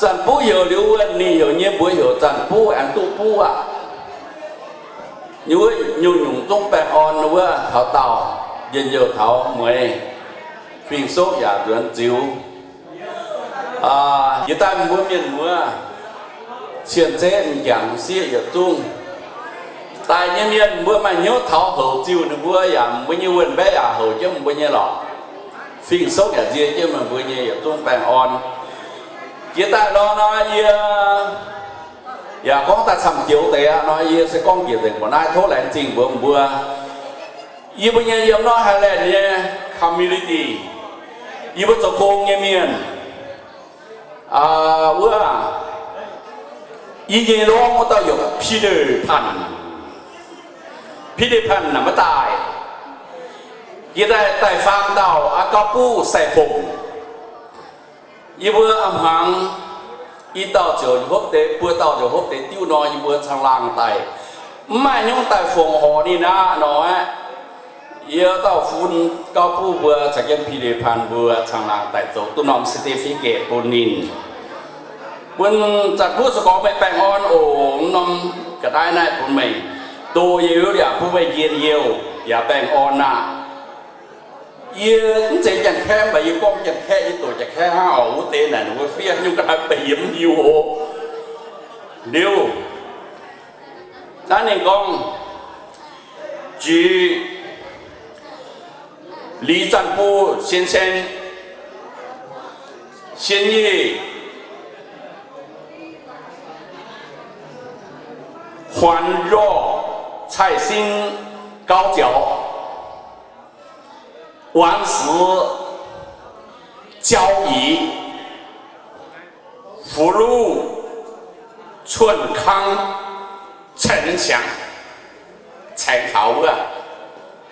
zanc buv heuc liuz wuonh ninh heuc nyei mbuox heuc zanc buv aengx duqv buv aqv. Nyungc-nyungc zungv baengh orn wuov taux daauh, njien-youh taux mueiz, fing-soqv yaac nzuonx ziux. Jiex daaih mbuo mienh muoz, cien-ceqv m'jangc m'sieqv yietc zungv daaih nyei mienh, mbuo maaih hnyouv taux houc ziuh ninh mbuo yaac mbuo nyei wuonh mbaeqv yaac houc jienv mbuo nyei lorqc. Fing-soqv yaac nzie jienv meih mbuo nyei yietc zungv baengh orn. Jiex daaih lorqc nor yie yaac gorngv daaih camv joux deix aqv nor, yie se gorngv njiec nzengc mbuoqc naaiv, tov laengz zingh mbuox mbuo. Yie mbuo nyei yiem north Highland nyei community, yie mbuo zoux gong nyei mienh, wuov, yie nyei lorngv wuov dauh heuc Peter Pan. Peter Pan naaic maiv daaih. Jiex daaih daaih faang dauh aqv, gauh buv sai-fongc. Yie mbuo a'm hmuangx i dauh ziouc hopv deix, buo dauh ziouc hopv deix diuv nor, yie mbuo caangh laangh daaih, mv maaih hnyouv daaih fongc horc ninh aqv nor aqv. Yie dauh fun gauh buv mbuo caux jienv Peter Pan mbuo caangh laangh daaih zoux duqv norm certificate bun ninh. Bun zanc buv se gorngv meih baengh orn oc, norm ga'naaiv naaiv bun meih. Doh yie liuz yaac bun meih njien-youh yaac baengh orn aqv. Yie mv zeiz Janx-Kaeqv, mv baac yie gorngv Janx-Kaeqv, yie doqc Janx-Kaeqv hnangv oc. Wuov deix naaic ninh mbuo fiev nyungc ga'naaiv mv baac yie mv hiuv oc. Liuz, naaiv ninh gorngv, jiex Li Zanc Buv, Sien Sien, Sien Yih, Huan Lorh, Cai Sin, Gauv Ziaux, Wangc Sic, Jauv Yic, Fu Luv, Cuonv Kang, Caengx Siangx, Caengx Faaux wuov.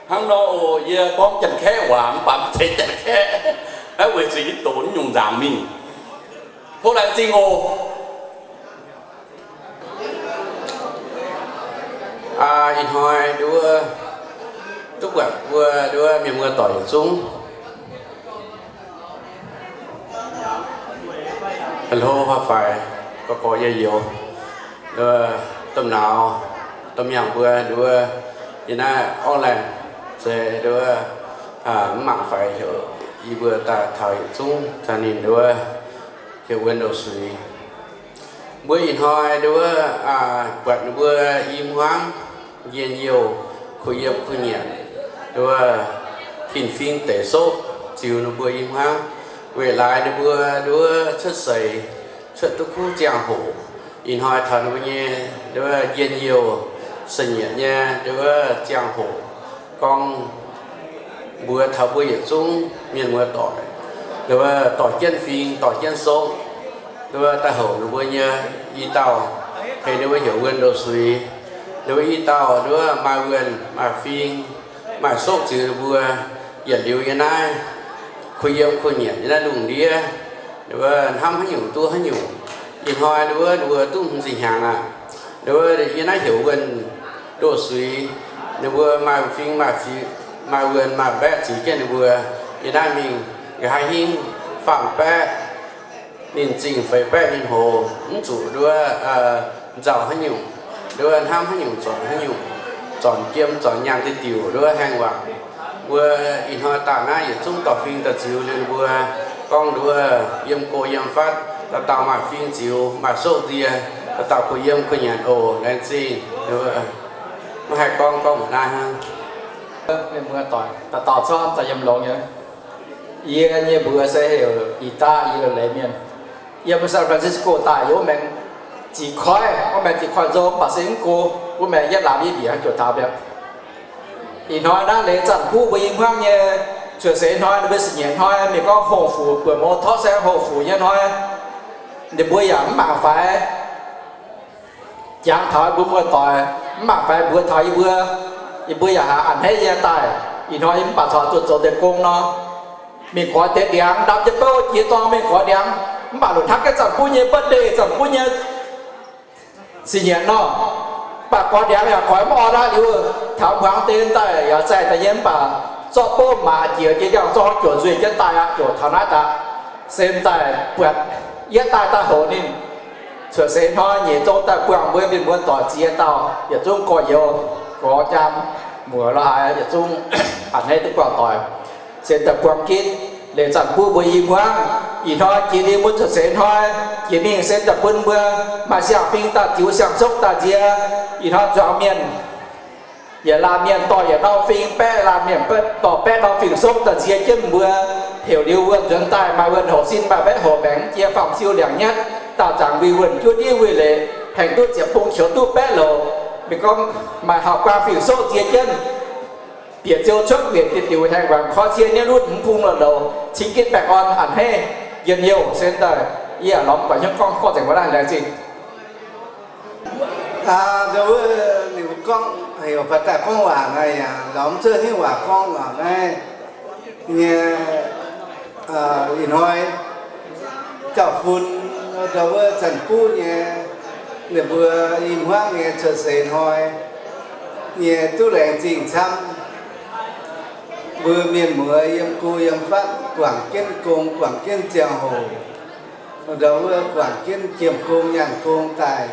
Hnangv nor oc. Yie gorngv Janx-Kaeqv waac mv baac mv zeiz Janx-Kaeqv, weic zuqc yie doqc nyungc nzaangc mingh. Tov laengz zingh oc. Ih hnoi nduov, duqv buatc mbuo nduov mienh muoz-doic yietc zungv. Hlo faix, gorx-gorx youz-youz, nduov, domh nauz, domh miangh mbuo nduov, yie naaiv Auckland se nduov, mv mangc faix heuc yie mbuo daaih taux yietc zungv caux ninh nduov, heuc wuonh loz-suix. Mbuo ih hnoi nduov, buatc ninh mbuo i hmuangv njien-youh, kuh yiem kuh nyanc, nduov, fin-fing deix soqv ziux ninh mbuo i hmuangv, weic laaix ninh mbuo nduov cuotv seix, cuotv duqv kuv ziangh hoc. Ih hnoi taux ninh mbuo nyei nduov njien-youh, sin nyietc nyei nduov ziangh hoc, gorngv mbuo taux mbuo yietc zungv mienh muoz-doic, nduov dorh jienv fing dorh jienv soqv, nduov daaih houc ninh mbuo nyei i dauh, heix ninh mbuo heuc wuonh loz-suix. Ninh mbuo i dauh nduov maaih wuonh maaih fing maaih soqv ziux ninh mbuo, yietc liuz yiem naaiv kuh yiem kuh nyanc yiem naaiv lungh ndiev, nduov hnamv haaix nyungc duqv haaix nyungc. Ih hnoi nduov ninh mbuo duqv hmz ziepc hnyangx aqv. Nduov yiem naaiv heuc wuonh loz-suix. Ninh mbuo maaih fing maaih, maaih wuonh maaih mbaeqv ziux jienv ninh mbuo. Yiem naaiv mingh nqa'haav hingv faam baeqv ninh zingh, feix baeqv ninh hoz, mv zuqc nduov nzauh haaix nyungc, nduov hnamv haaix nyungc zornc haaix nyungc, zornc jiem zornc nyaanh diuh diuc nduov haengh waac. Mbuo ih hnoi daaih naaiv yietc zungv dorh fing dorh ziux liuz ninh mbuo gorngv nduov yiem go yiem fatv, Dauh dauh maaih fing ziux, maaih soqv nzie, dauh dauh kuh yiem kuh nyanc oc. Laengz zingh. Maiv haih gorngv, gorngv mbuox naaiv hnangv. Mienh muoz-doic, dauh dauh corc daaih yiem longx nyei. Yie nyei mbuox se heuc Ih Daaih, yie Leiz Mienh. Yiem San Francisco daaih, yiem wuov maengx ziqc koiv, wuov maengx ziqc koiv nzou, mv baac se mv go, wuov maengx yietv laamz yietv mbiec hnangv, juoqc taux biauv. Ih hnoi naaiv leiz zanc buv mbuo i hmuangv nyei cuotv seix hnoi, ninh mbuo siec nyeic hnoi, mienh gorngv Hungh Fuc, buonc mouz torqv saeng Hungh Fuc nyei hnoi. Ninh mbuo yaac mv mangc faix jangx taux yie mbuo muoz-doic, mv mangc faix mbuox taux yie mbuo. Yie mbuo yaac haiz a'hneiv nyei daaih. Ih hnoi yie mv baac corc zuqc zoux deix gong nor, mingh gorx deix ndiangx, ndapv jienv bouv jiex dorngx mingh gorx ndiangx. Mv baac lunc hnangv jienv zanc buv nyei birthday, zanc buv nyei siec nyeic nor, mv baac gorx ndiangx yaac goix mv orn aqv. Liuz taux hmuangx deix daaih yaac zaih daaih nyei, mv baac zorqv bouv maaz jiex jiex ndiangx-zorng juoqc nzuih jienv daaih aqv. Juoqc taux naaiv daaih, se daaih buatc yietv daaih daaih houc ninh cuotv seix hnoi nyeic zong daaih buangh mbuo mienh muoz-doic ziex dauh yietc zungv gorx-youz, gorx njaam, muoz lorz haaix yietc zungv a'hneiv duqv buangh doic. Se daaih buangh gitv leiz zanc buv mbuo i hmuangv. Ih hnoi jiex liuz mbuo cuotv seix hnoi, jiex mingh se daaih bun mbuo maaih siang-fing daaih ziux, siang-sokv daaih nzie. Ih hnoi zuangx mienh yietc laanh mienh dorh yietc norm fing, baeqv laanh mienh dorh baeqv norm fing-sokv daaih nzie jienv mbuo. Heuc liuz wuonh nzuonx daaih maaih wuonh houc sin, maaih baeqv houc maengc, jiex faam-siou liangc nyatv, daauh zaangc wuic wuonh, juov ndiev wuic leic, haengh duqv ziepc bung, qioux duqv baeqv louc. Mienh gorngv maaih hauv-guaang fing-sokv nzie jienv, bieqc ziou cuotv nquenc diuh diuc, haengh waanc korv cie niouv lunv, mv bung lorh louc, cing gitv baengh orn, a'hneiv njien-youh. Se daaih yie lorz mv baac hnyouv gorngv, gorngv nzengc wuov naaiv, laengz zingh. Aa, ndau wuov ninh mbuo gorngv heuc baac daaih gorngv waac naaiv yaac lorz mv cuotv hnyouv waac gorngv waac naaiv nyei. Ih hnoi jauv fun ndau wuov zanc buv nyei, ninh mbuo i hmuangv nyei cuotv seix hnoi nyei duqv laengz zingh camv. Mbuo mienh muoz yiem go yiem fatv guangc jienv gong, guangc jienv ziangh hoc, ndau wuov guangc jienv jiem gong nyaanh gong daaih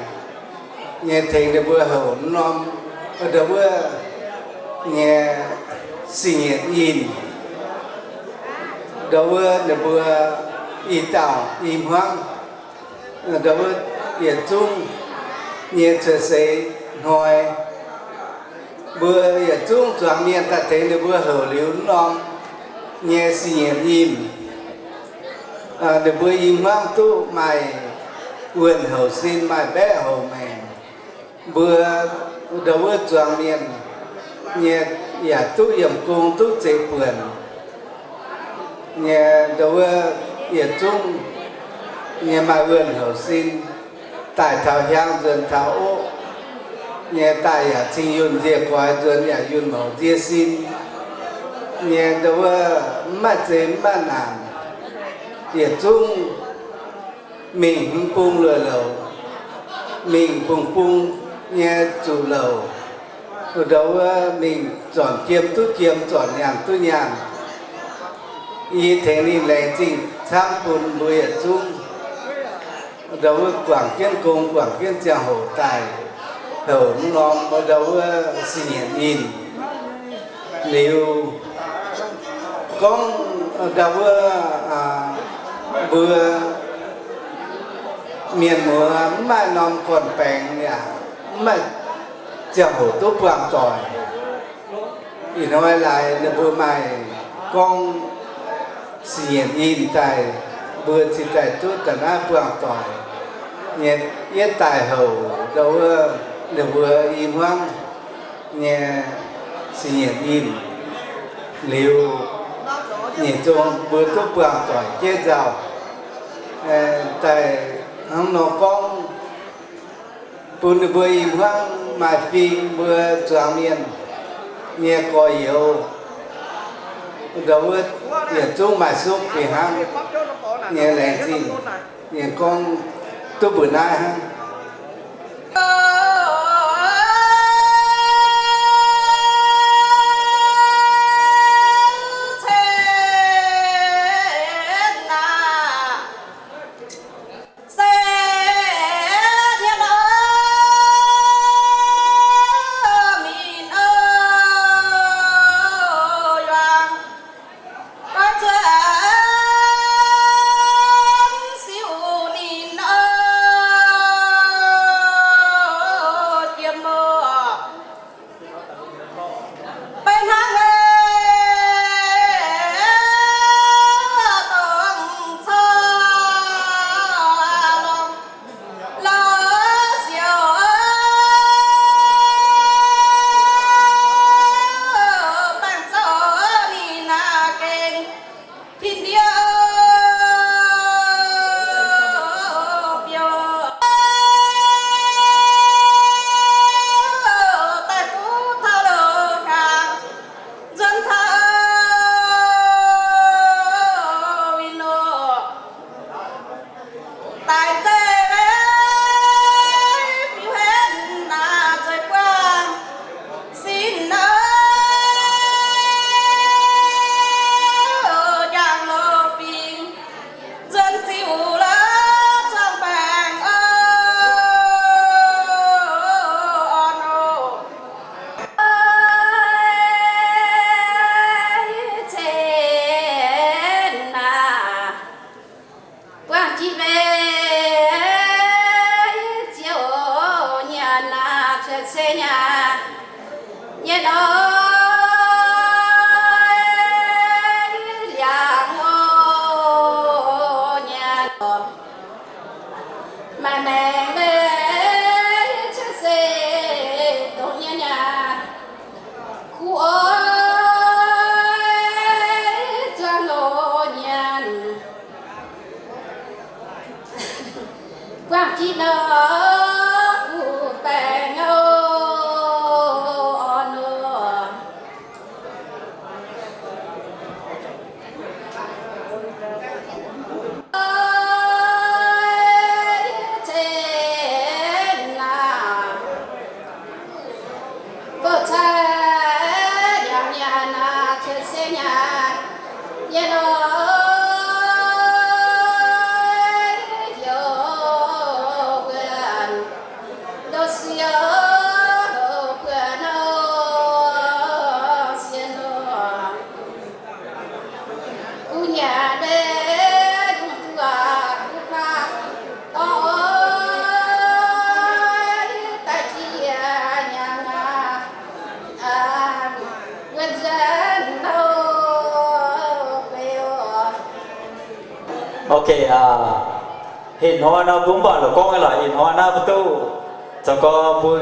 nyei, tengx ninh mbuo houc norm ndau wuov nyei sic nyietc inh, ndau wuov ninh mbuo i dauh i hmuangv, ndau wuov yietc zungv nyei cuotv seix hnoi, mbuo yietc zungv zuangx mienh daaih tengx ninh mbuo houc liuz norm nyei sic nyietc inh. Ninh mbuo i hmuangv duqv maaih wuonh houc sin, maaih baeqv houc maengc. Mbuo ndau wuov zuangx mienh nyei yaac duqv yiemh gong, duqv zeiv buonc nyei, ndau wuov yietc zungv nyei maaih wuonh houc sin, daaih taux hiaang nzuonx taux oqv nyei, daaih yaac cing yunh nzie goix, nzuonx yaac yunh mouc nzie sin nyei, ndau wuov mv maaih zeiz mv maaih naanc, yietc zungv mingh mv bung lueic louc, mingh bung bung nyei zuqc louc, ndau wuov mingh zornc jiem duqv jiem, zornc nyaanh duqv nyaanh. Yie tengx ninh laengz zingh camv bun mbuo yietc zungv, ndau wuov guangc jienv gong, guangc jienv ziangh hoc daaih, houc mv norm ndau wuov sic nyietc inh. Liuz gorngv ndau wuov mbuo mienh muoz mv maaih norm gorn-baengx yaac mv maaih ziangh hoc duqv buangh doic. Ih hnoi laaix ninh mbuo maaih gorngv sic nyietc inh daaih, mbuo cingx daaih duqv da'naaiv naaiv buangh doic nyei, yietv daaih houc ndau wuov ninh mbuo i hmuangv nyei sic nyietc inh. Liuz nyic zong mbuo duqv buangh doic jeiv nzauh daaih hnangv nor gorngv, bun ninh mbuo i hmuangv maaih fing, mbuo zuangx mienh nyei gorx-youz ndau wuov yietc zungv maaih suqv fih hnangv nyei. Laengz zingh yie gorngv duqv mbuoqc naaiv hnangv. se nyaanh nyei nor, liangx o nyaanh, maaih maengc maiv cuotv se dongh nyei nyaanh, kuv oix zuangx o nyaanh. Buangh jiex nor, kuv baengh o, orn o, cen naaic, bouh cai ndiangx nyaanh naaic, cuotv se nyaanh nyei nor, heuc mbuo ndo siou houc mbuo nor, sienx nor, kuv nyanc maiv lungh duqv aqv, kuv kaav dorngx oix daaih jiex nyanc aqv, wuov nzunc nor, beu. Ok, ih hnoi nor mbuo mv baac la'gorngv nyei lorqc. Ih hnoi naaiv mbuo duqv zoux gorx mbuo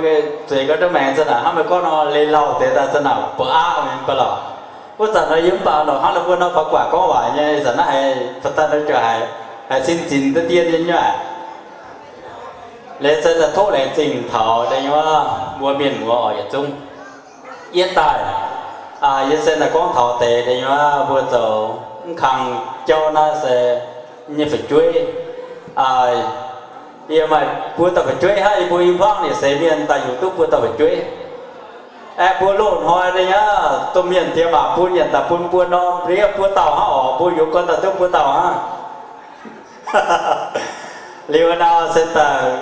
zueiz gorx duqv maengx za'naaic hnangv meih gorngv nor, leiz lauh deix daaih za'naaic ba'aqv mingh ba'lauc. Wuov zanc nor yie mv baac lorqc hnangv la'buo nor faaux guaax gorngv waac nyei, ih zanc naaiv haaix fai daaih nor juangc haic, haiz sin zinx duqv dien nyei nyuaaic. Leiz se daaih tov laengz zingh taux deix nyuoz mbuo mienh muoz oc yietc zungv. Yie daaih, yie se daaih gorngv taux deix deix nyuoz mbuo zoux mv kang jauv naaiv se nyei fu'jueiv. Yie maaih buo dauh fu'jueiv hnangv, yie mbuo i hmuangv ninh seix mienh daaih yungz duqv buo dauh fu'jueiv. Aengx mbuo loz-hnoi deix nyuoz domh mienh diex maac bun yietc daaih bun buo norm ndiev buo dauh hnangv oc, mbuo yungz gorn daaih duqv buo dauh hnangv. Liuz nor se daaih,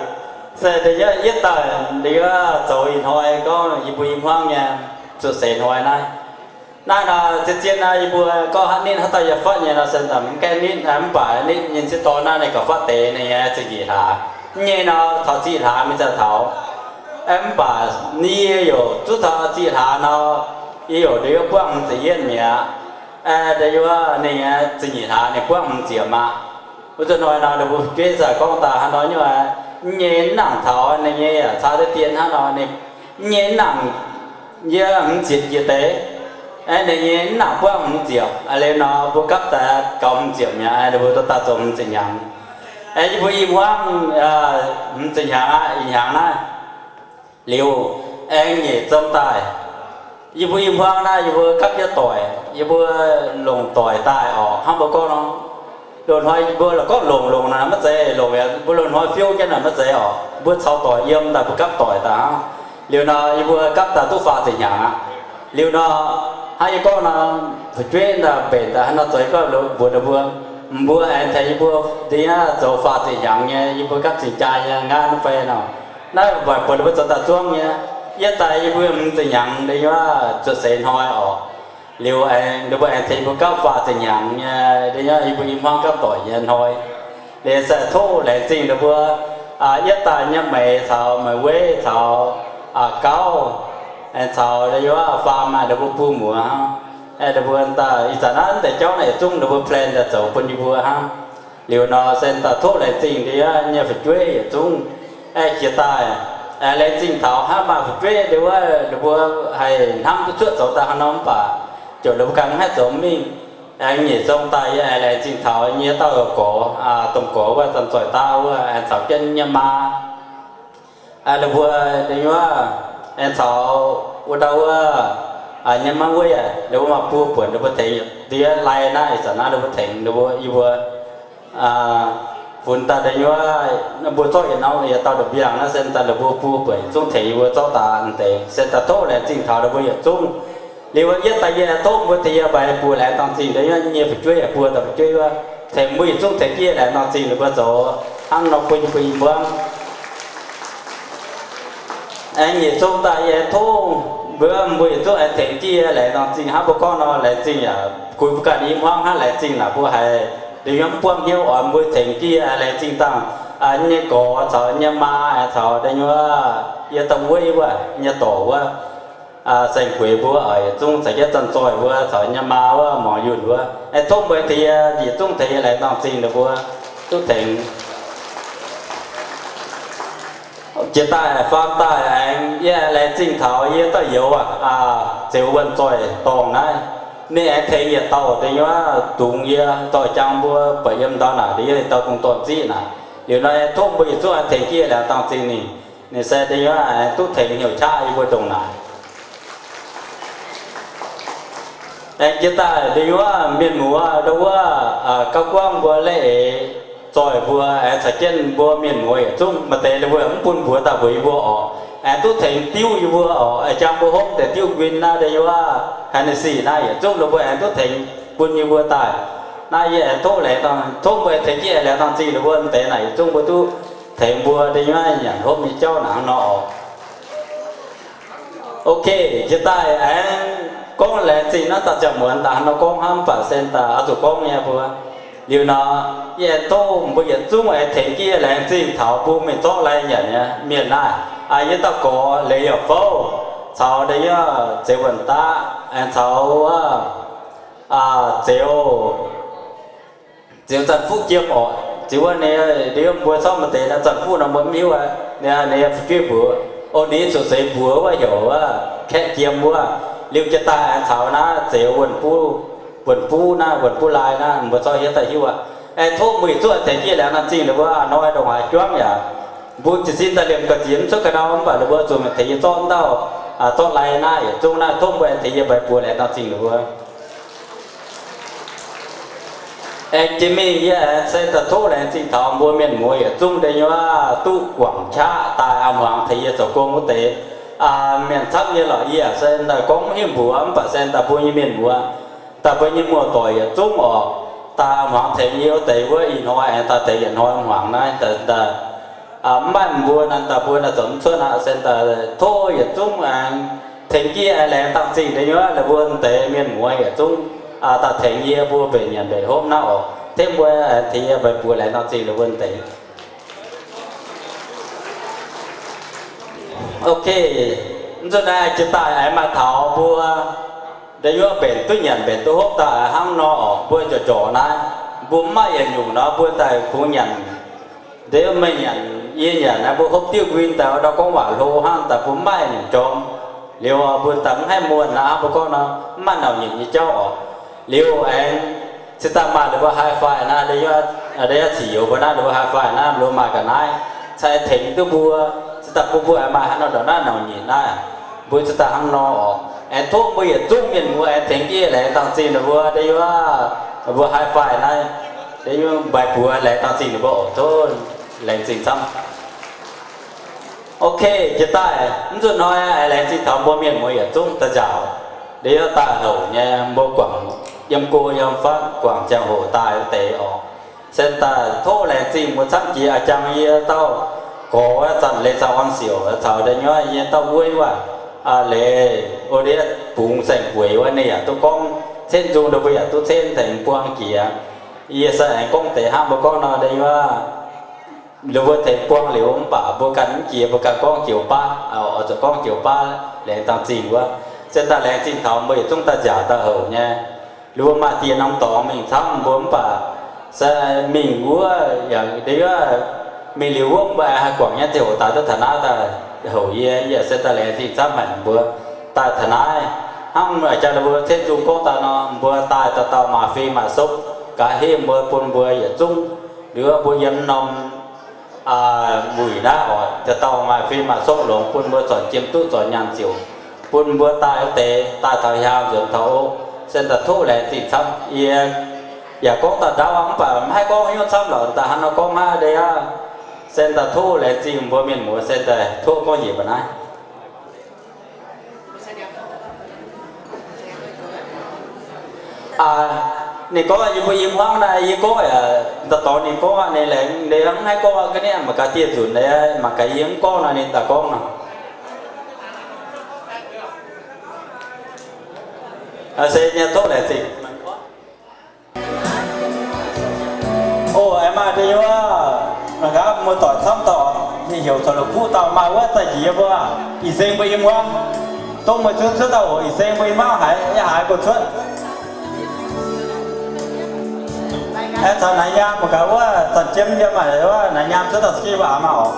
se deix nyuoz yietv daaih deix nyuoz zoux ih hnoi gorngv yie mbuo i hmuangv nyei zuqc seix hnoi naaiv. Naaiv nor zien-zien nor yie mbuo gorngv hnangv nitv haaix dauh yaac fatv nyei nor se daaih mv gaengh nitv, mv baac nitv nyei sieqv dorn naaiv ninh gauh fatv deix ninh nyei ziepc nyeic hlaax. Mv nyei nor taux ziqc hlaax mingh ziangh taux. Mv baac yie yaac zuqc taux ziqc hlaax nor, yie yaac ndeic buangv hmz ziepc yietv mi'aqv. Deix nyuoz ninh nyei ziepc nyeic hlaax ninh buangv hmz ziepc maah. Wuov zanc hnoi nor ninh mbuo fu'jueiv zaqc gorngv daaih hnangv nor nyei, mv nyei mv nangc taux ninh nyei yaac caa deix dien hnangv nor, ninh mv nyei mv nangc yie hmz ziepc njiec deix, ninh nyei mv nangc buangv hmz ziepc. Liuz nor mbuo gapv daaih gaux hmz ziepc mi'aqv, ninh mbuo dorh daaih zoux hmz ziepc hnyangx. Yie mbuo i hmuangv hmz ziepc hnyangx aqv, ih hnyangx naaiv. Liuz aengx nyeic zong daaih, yie mbuo i hmuangv naaiv yie mbuo gapv jienv doic, yie mbuo longc doic daaih orqc. Hnangv mbuo gorngv nor, loz-hnoi mbuo la'gorngv longc, longc naaic maiv zeiz, longc yaac mbuo loz-hnoi fiouv jienv naaic maiv zeiz orqc. Mbuo caux doic yiem daaih mbuo gapv doic daaih hnangv. Liuz nor yie mbuo gapv daaih duqv faah ziepc hnyangx aqv. Liuz nor hnangv yie gorngv nor, fu'jueiv daaih mbenc daaih hnangv nor zoux, yie gorngv mbuox ninh mbuo, mbuo aengx tengx yie mbuo da'nyeic zoux faah ziepc hnyangx nyei, yie mbuo gapv zingh jaa nyei nqaatv fai nor. Naaiv mbuox ninh mbuo zoux daaih zuangv nyei. Yie daaih yie mbuo hmz ziepc hnyangx da'nyeic zuotc seix hnoi orqc. Liuz ninh mbuo aengx tengx yie mbuo gapv faah ziepc hnyangx nyei da'nyeic yie mbuo i hmuangv gapv doic nyei hnoi. Liuz se tov laengz zingh ninh mbuo, yie daaih nyei meix caux meix weiv caux gauv, aengx caux da'nyeic faam maaih ninh mbuo buo muoz hnangv. Ninh mbuo daaih ih zanc naaiv deix jauv naaiv yietc zungv ninh mbuo plan daaih zoux bun yie mbuo hnangv. Liuz nor se daaih tov laengz zingh da'nyeic nyei fu'jueiv yietc zungv jiex daaih. Laengz zingh taux hnangv maaih fu'jueiv deix wuov ninh mbuo haih hnamv duqv cuotv zoux daaih hnangv nor mv baac ziouc ninh mbuo ganh mv haih zoux mingh. Aengx nyeic zong daaih yie aengx laengz zingh taux nyei dauh gorx, domh gorx wuov, Zanh Zoih Daav wuov, aengx caux jienv nyei maa, ninh mbuo da'nyeic aengx caux wuov dauh wuov nyei maa wuov, ninh mbuo maaih buo buonc ninh mbuo tengx da'nyeic lai naaiv ih zanc naaiv ninh mbuo tengx ninh mbuo, yie mbuo funx daaih da'nyeic mbuo zorqv yietc norm yietc dauh ndopv-mbiaangc naaiv se daaih ninh mbuo buo buonc zungv tengx yie mbuo zorqv daaih deix se daaih tov laengz zingh taux ninh mbuo yietc zungv. Liuz yie daaih yie tov mbuo tengx yie mbaix buo laengz dangh zingh da'nyeic nyei fu'jueiv, buo dauh fu'jueiv wuov, tengx mbuo yietc zungv tengx jienv laengz dangh zingh ninh mbuo zoux hnangv nor bun yie mbuo i hmuangv. Aengx nyeic zong daaih yie tov mbuo, mbuo yietc zungv aengx tengx jienv yie laengz dangh zingh hnangv mbuo gorngv nor, laengz zingh yaac kuh mbuo ganh i hmuangv hnangv, laengz zingh naaic mbuo haiz da'nyeic mv buangv hnyouv oix mbuo tengx jienv yie laengz zingh dangh. nyei gorx caux nyei maa aengx caux da'nyuoqc yie dauh wuov wuov nyei dorc wuov, saeng-gueix mbuo oc, yietc zungv caux jienv zanc-zoih mbuo caux nyei maa wuov, muangx yunh wuov, aengx tov mbuo tengx yie, yietc zungv tengx yie laengz dangh zingh ninh mbuo duqv tengx. Jiex daaih faam daaih aengx yie aengx laengz zingh taux yie dauh youz aac, Zeuz Wuonh Zoih dorngh naaiv. Ninh aengx tengx yietc dauh da'nyuoqc dungz yie, dorh jangx mbuo buatc yiem ndau naaic, da'nyuoqc dauh dungz dorn-ziqv naaic. Liuz nor aengx tov mbuo yietc zungv aengx tengx jienv laengz dangh zingh ninh. Ninh se da'nyuoqc aengx duqv tengx hnyouv qaqv yie mbuo ndongc naaic. Aengx jiex daaih da'nyuoqc mienh muoz ndau wuov, gauv guangv mbuo laeqv eix zoih mbuo aengx caux jienv mbuo mienh muoz yietc zungv, maaih deix ninh mbuo mv bun mbuox daaih mbuox yie mbuo oc. Aengx duqv tengx diuv yie mbuo oc. Jangx mbuo hopv deix diuv nquin naaiv da'nyuoqc Hennessy naaiv yietc zungv ninh mbuo aengx duqv tengx bun yie mbuo daaih. Naaiv yie aengx tov laengz dangh, tov mbuo aengx tengx jienv laengz dangh zingh ninh mbuo deix naaic yietc zungv mbuo duqv tengx mbuo da'nyuoqc nyanc hopv nyei jauv naaic hnangv nor oc. Ok, jiex daaih aengx gorngv laengz zingh naaiv dauh ziangh muonz daaih hnangv nor gorngv hnangv, mv baac se daaih oix zuqc gorngv nyei mbuo. Liuz nor, yie aengx tov mbuo yietc zungv aengx tengx jienv laengz zingh taux mbuo mingh zorqv lai nyanc nyei mienh naaiv. Yie dauh gorx leiz yaac fouv, caux da'nyuoqc Zeuz Wuonh Daqv, aengx caux wuov Zeuz, Zeuz Zanc Fuqv Jiem oc. Ziux wuov ninh, ninh mbuo corc maaih deix naaiv Zanc Fuqv nor mbuo mv hiuv aqv. Ninh, ninh fu'jueiv mbuox, o, ninh zuqc seix mbuox wuov heuc wuov Kaeqv Jiem wuov. Liuz jiex daaih aengx caux naaiv Zeuz Wuonh Buv, Wuonh Buv naaiv, Wuonh Buv Lai naaiv, mbuo corc hiuv daaih hiuv aqv. Aengx tov mbuo yietc zungv aengx tengx jienv laengz dangh zingh ninh mbuo a'hnoi ndongc haaix juangv yaac mbuo jiez sin daaih liemh ga'ziex mv cuotv ga'ndau, mv baac ninh mbuo zuqc tengx yie zorqv ndau, zorqv lai naaiv yietc zungv naaiv, tov mbuo aengx tengx yie mbaix buoz laengz dangh zingh ninh mbuo. Aengx jiex mingh yie aengx se daaih tov laengz zingh taux mbuo mienh muoz yietc zungv da'nyuoqc duqv guangc qaqv daaih a'hmuangx tengx yie zoux gong wuov deix. Mienh camv nyei lorqc, yie se daaih gorngv mv hingh mbuox, mv baac se daaih mbuo nyei mienh muoz, daaih mbuo nyei muoz-doic yietc zungv oc, daaih a'hmuangx tengx yie wuov deix wuov ih hnoi aengx daaih tengx yietc hnoi a'hmuangx naaiv daaih, mv maaih mbuo naaiv daaih mbuo naaiv zoux mv cuotv aqv. Se daaih tov yietc zungv aengx tengx jienv aengx laengz dangh zingh da'nyuoqc la'buo deix mienh muoz yietc zungv daaih tengx yie mbuo mbenc nyanc mbenc hopv naaiv oc. Tengx mbuo aengx tengx yie mbaix buoz laengz dangh zingh la'buo deix. Ok, mv zuqc naaiv jiex daaih aengx maaih taux mbuo da'nyuoqc mbenc duqv nyanc mbenc duqv hopv daaih hnangv nor oc, mbuo jorc jorc naaiv, mbuo mv maaih yietc nyungc nor mbuo daaih kungx nyanc. Da'nyuoqc meih nyanc yie nyanc naaiv mbuo hopv diuv nquin daaih ndau gorngv waac hlo hnangv daaih mbuo mv maaih yietc nyungc jorm. Liuz mbuo daaih mv haih muonh naaiv hnangv mbuo gorngv nor mv maaih nauc nyitc nyei jauv oc. Liuz aengx cingx daaih maaih la'buo high five naaiv, da'nyuoqc cic youz mbuo naaiv la'buo high five naaiv mbuo maaih ga'naaiv cingx tengx duqv mbuo, cingx daaih bun mbuo aengx maaih hnangv nor ndongc naaiv nauc nyitc naaiv. Mbuo cingx daaih hnangv nor oc. Aengx tov mbuo yietc zungv mienh muoz aengx tengx jienv laengz dangh zingh ninh mbuo da'nyuoqc, mbuo high five naaiv, da'nyuoqc mbaix buoz laengz dangh zingh ninh mbuo oc. Tov laengz zingh camv. Ok, jiex daaih mv zuqc hnoi aengx laengz zingh taux mbuo mienh muoz yietc zungv daaih nziaauc, da'nyuoqc daaih houc nyei mbuo guangc yiem go yiem fatv guangc ziangh hoc daaih wuov deix oc. Se daaih tov laengz zingh mbuo camv jiex a'jang yie dauh gorx wuov Zanc Leiz Zaux Orn Siouc caux da'nyuoqc yie dauh wuov wuov, leiz o deix bungx saeng-gueix wuov ninh yaac duqv gorngv cenv nzung, ninh mbuo yaac duqv cenv tengx buang jiex. Yie se aengx gorngv deix hnangv mbuo gorngv nor da'nyuoqc, ninh mbuo tengx buang liuz mv baac mbuo ganh mv jiex, mbuo ganh gorngv joux baav, oix zuqc gorngv joux baav laengz dangh zingh wuov. Se daaih laengz zingh taux mbuo yietc zungv daaih nziaauc daaih houc nyei. Ninh mbuo maaih dieh norm dorngx mingh camv mbuo mv baac se mingh wuov yaac da'nyuoqc mingh liuz wuov mbuo aengx haih guangc nyei ziangh hoc daaih duqv taux naaiv daaih houc yie, yie se daaih laengz zingh camv haic mbuo daaih taux naaiv. Hnangv jangx ninh mbuo cenv nzung gorngv daaih nor, mbuo daaih dauh dauh maaih fim maaih sopv gaax heh mbuo bun mbuo yietc zungv liuz mbuo yiem norm wuic naaiv oc, dauh dauh maaih fim maaih sopv longx bun mbuo zornc jiem duqv zornc nyaanh ziouc, bun mbuo daaih wuov deix daaih taux hiaang nzuonx taux o. Se daaih tov laengz zingh camv. Yie yaac gorngv daaih ndaauv mv baac mv haih gorngv haaix nyungc camv lorqc, daaih hnangv nor gorngv hnangv deix aqv. Se daaih tov laengz zingh mbuo mienh muoz, se daaih tov gorngv njiec mbuo naaiv. Ninh gorngv yie mbuo i hmuangv naaiv, yie gorngv aqv, daaih dorngx ninh gorngv aqv, ninh laengz, ninh mv haih gorngv aqv, ga'naaiv mangc gaax dieh nzunc, mangc gaax yie mv gorngv nor ninh daaih gorngv nor. Se nyei tov laengz zingh. O, aengx maaih deix nyuoqc. Mangc gaax, muoz-doic camv dauh, ninh heuc corc la'kuqv dauh maaih wuov za'njiec mbuo, ih seng mbuo i muangv. Dongh meih cuotv cuotv dauh oc, ih seng mbuo i muangv haiz, yie haiz mbuo cuotv. Aengx caux naaiv nyaam mangc gaax wuov zanc jiem yiem maah, wuov naaiv nyaam cuotv dauh ski mbuo aav maah oc.